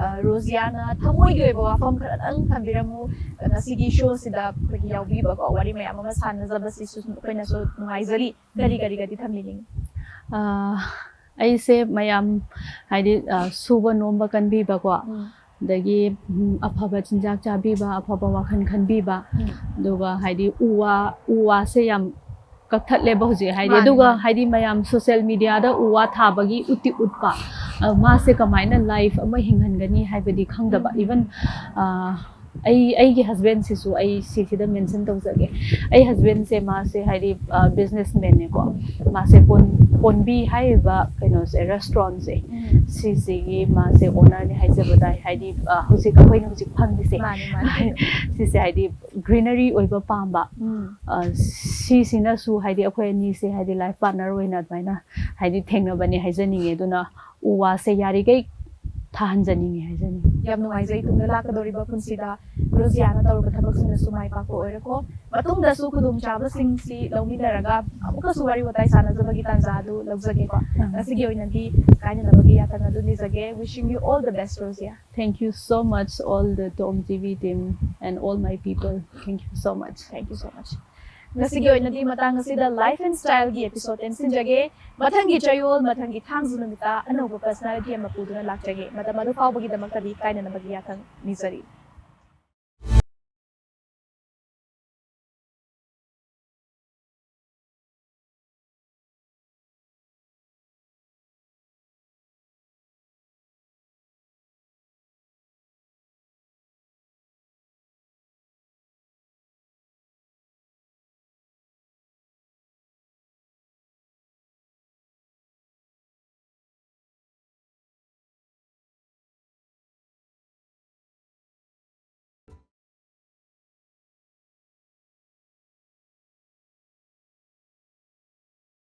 ꯑ, ꯔꯣꯖꯤꯌꯥꯅ ꯊꯃꯣꯏꯒꯤ ꯑꯣꯏꯕ ꯋꯥꯐꯝ ꯈꯔꯗꯪ ꯊꯝꯕꯤꯔꯝꯃꯨ꯫ ꯉꯁꯤꯒꯤ ꯁꯣꯁꯤꯗ ꯑꯩꯈꯣꯏꯒꯤ ꯌꯥꯎꯕꯤꯕꯀꯣ, ꯋꯥꯔꯤ ꯃꯌꯥꯝ ꯑꯃ ꯁꯥꯟꯅꯖꯕꯁꯤꯁꯨ ꯑꯩꯈꯣꯏꯅꯁꯨ ꯅꯨꯡꯉꯥꯏꯖꯔꯤ꯫ ꯀꯔꯤ ꯀꯔꯤꯒꯗꯤ ꯊꯝꯕꯤꯅꯤꯡꯉꯤ? ꯑꯥ, ꯑꯩꯁꯦ ꯃꯌꯥꯝ, ꯍꯥꯏꯗꯤ, ꯑ, ꯁꯨꯕ ꯅꯣꯝꯕ ꯀꯟꯕꯤꯕꯀꯣ, ꯎꯝ. ꯑꯗꯒꯤ, ꯎꯝ, ꯑꯐꯕ ꯆꯤꯟꯖꯥꯛ ꯆꯥꯕꯤꯕ, ꯑꯐꯕ ꯋꯥꯈꯜ ꯈꯟꯕꯤꯕ, ꯎꯝ. ꯑꯗꯨꯒ, ꯍꯥꯏꯗꯤ, ꯎ ꯋꯥ, ꯎ ꯋꯥꯁꯦ ꯌꯥꯝ ꯀꯛꯊꯠꯂꯦꯕ ꯍꯧꯖꯤꯛ, ꯍꯥꯏꯗꯤ, ꯃꯥꯅꯤ, ꯑꯗꯨꯒ, ꯃꯥꯅꯤ. ꯍꯥꯏꯗꯤ, ꯃꯌꯥꯝ ꯁꯣꯁꯦꯜ ꯃꯤꯗꯤꯌꯥꯗ ꯎ ꯋꯥ ꯊꯥꯕꯒꯤ ꯎꯠꯇꯤ ꯎꯠꯄ, ꯑ, ꯃꯥꯁꯦ ꯀꯃꯥꯏꯅ ꯂꯥꯏꯐ ꯑꯃ ꯍꯤꯡꯍꯟꯒꯅꯤ ꯍꯥꯏꯕꯗꯤ ꯈꯪꯗꯕ꯫ ꯎꯝ. ꯏꯚꯟ, ꯑ, ꯑꯩ, ꯑꯩꯒꯤ ꯍꯁꯕꯦꯟꯁꯤꯁꯨ ꯑꯩ ꯁꯤꯁꯤꯗ ꯃꯦꯟꯁꯟ ꯇꯧꯖꯒꯦ꯫ ꯑꯩ ꯍꯁꯕꯦꯟꯁꯦ, ꯃꯥꯁꯦ, ꯍꯥꯏꯗꯤ, ꯕꯤꯖꯤꯅꯦꯁ ꯃꯦꯟꯅꯦꯀꯣ꯫ ꯃꯥꯁꯦ ꯀꯣꯟ-, ꯀꯣꯟꯕꯤ ꯍꯥꯏꯔꯤꯕ ꯀꯩꯅꯣꯁꯦ, ꯔꯦꯁꯇꯨꯔꯦꯟꯁꯦ, ꯎꯝ. ꯁꯤꯁꯤꯒꯤ ꯃꯥꯁꯦ ꯑꯣꯅꯔꯅꯤ ꯍꯥꯏꯖꯕ ꯇꯥꯏ꯫ ꯍꯥꯏꯗꯤ, ꯑ, ꯍꯧꯖꯤꯛ ꯑꯩꯈꯣꯏꯅ ꯍꯧꯖꯤꯛ ꯐꯝꯃꯤꯁꯦ, ꯃꯥꯅꯤ, ꯃꯥꯅꯤ. ꯁꯤꯁꯦ, ꯍꯥꯏꯗꯤ, ꯒ꯭ꯔꯤꯅꯔꯤ ꯑꯣꯏꯕ ꯄꯥꯝꯕ꯫ ꯎꯝ. ꯑ, ꯁꯤꯁꯤꯅꯁꯨ, ꯍꯥꯏꯗꯤ, ꯑꯩꯈꯣꯏ ꯑꯅꯤꯁꯦ, ꯍꯥꯏꯗꯤ, ꯂꯥꯏꯐ ꯄꯥꯔꯠꯅꯔ ꯑꯣꯏꯅ ꯑꯗꯨꯃꯥꯏꯅ, ꯍꯥꯏꯗꯤ, ꯊꯦꯡꯅꯕꯅꯦ ꯍꯥꯏꯖꯅꯤꯡꯉꯦ꯫ ꯑꯗꯨꯅ ꯎ ꯋꯥꯁꯦ ꯌꯥꯔꯤꯈꯩ ꯊꯥꯍꯟꯖꯅꯤꯡꯉꯦ ꯍꯥꯏꯖꯅꯤꯡꯉꯦ꯫ ꯌꯥꯝ ꯅꯨꯡꯉꯥꯏꯖꯩ, ꯇꯨꯡꯗ ꯂꯥꯛꯀꯗꯧꯔꯤꯕ ꯄꯨꯟꯁꯤꯗ ꯔꯣꯖꯤꯌꯥꯅ ꯇꯧꯔꯤꯕ ꯊꯕꯛꯁꯤꯡꯗꯁꯨ ꯃꯥꯏ ꯄꯥꯛꯄ ꯑꯣꯏꯔꯣꯀꯣ꯫ ꯃꯇꯨꯡꯗꯁꯨ ꯈꯨꯗꯣꯡꯆꯥꯕꯁꯤꯡꯁꯤ ꯂꯧꯃꯤꯟꯅꯔꯒ ꯑꯃꯨꯛꯀꯁꯨ ꯋꯥꯔꯤ ꯋꯥꯇꯥꯏ ꯁꯥꯟꯅꯖꯕꯒꯤ ꯇꯥꯟꯖꯥ ꯑꯗꯨ ꯂꯧꯖꯒꯦꯀꯣ꯫ ꯎꯝ. ꯉꯁꯤꯒꯤ ꯑꯣꯏꯅꯗꯤ ꯀꯥꯏꯅꯅꯕꯒꯤ ꯌꯥꯊꯪ ꯑꯗꯨ ꯅꯤꯖꯒꯦ꯫ Wishing you all the best, Rozia. Thank you so much, all the Tom T V team and all my people. Thank you so much. Thank you so much. ꯉꯁꯤꯒꯤ ꯑꯣꯏꯅꯗꯤ ꯃꯇꯥꯡ ꯑꯁꯤꯗ Life and Styleꯒꯤ episode ꯇꯦꯟꯁꯤꯟꯖꯒꯦ꯫ ꯃꯊꯪꯒꯤ ꯆꯌꯣꯜ, ꯃꯊꯪꯒꯤ ꯊꯥꯡꯖ ꯅꯨꯃꯤꯠꯇ ꯑꯅꯧꯕ personality ꯑꯃ ꯄꯨꯗꯨꯅ ꯂꯥꯛꯆꯒꯦ꯫ ꯃꯇꯝ ꯑꯗꯨ ꯐꯥꯎꯕꯒꯤꯗꯃꯛꯇꯗꯤ ꯀꯥꯏꯅꯅꯕꯒꯤ ꯌꯥꯊꯪ ꯅꯤꯖꯔꯤ꯫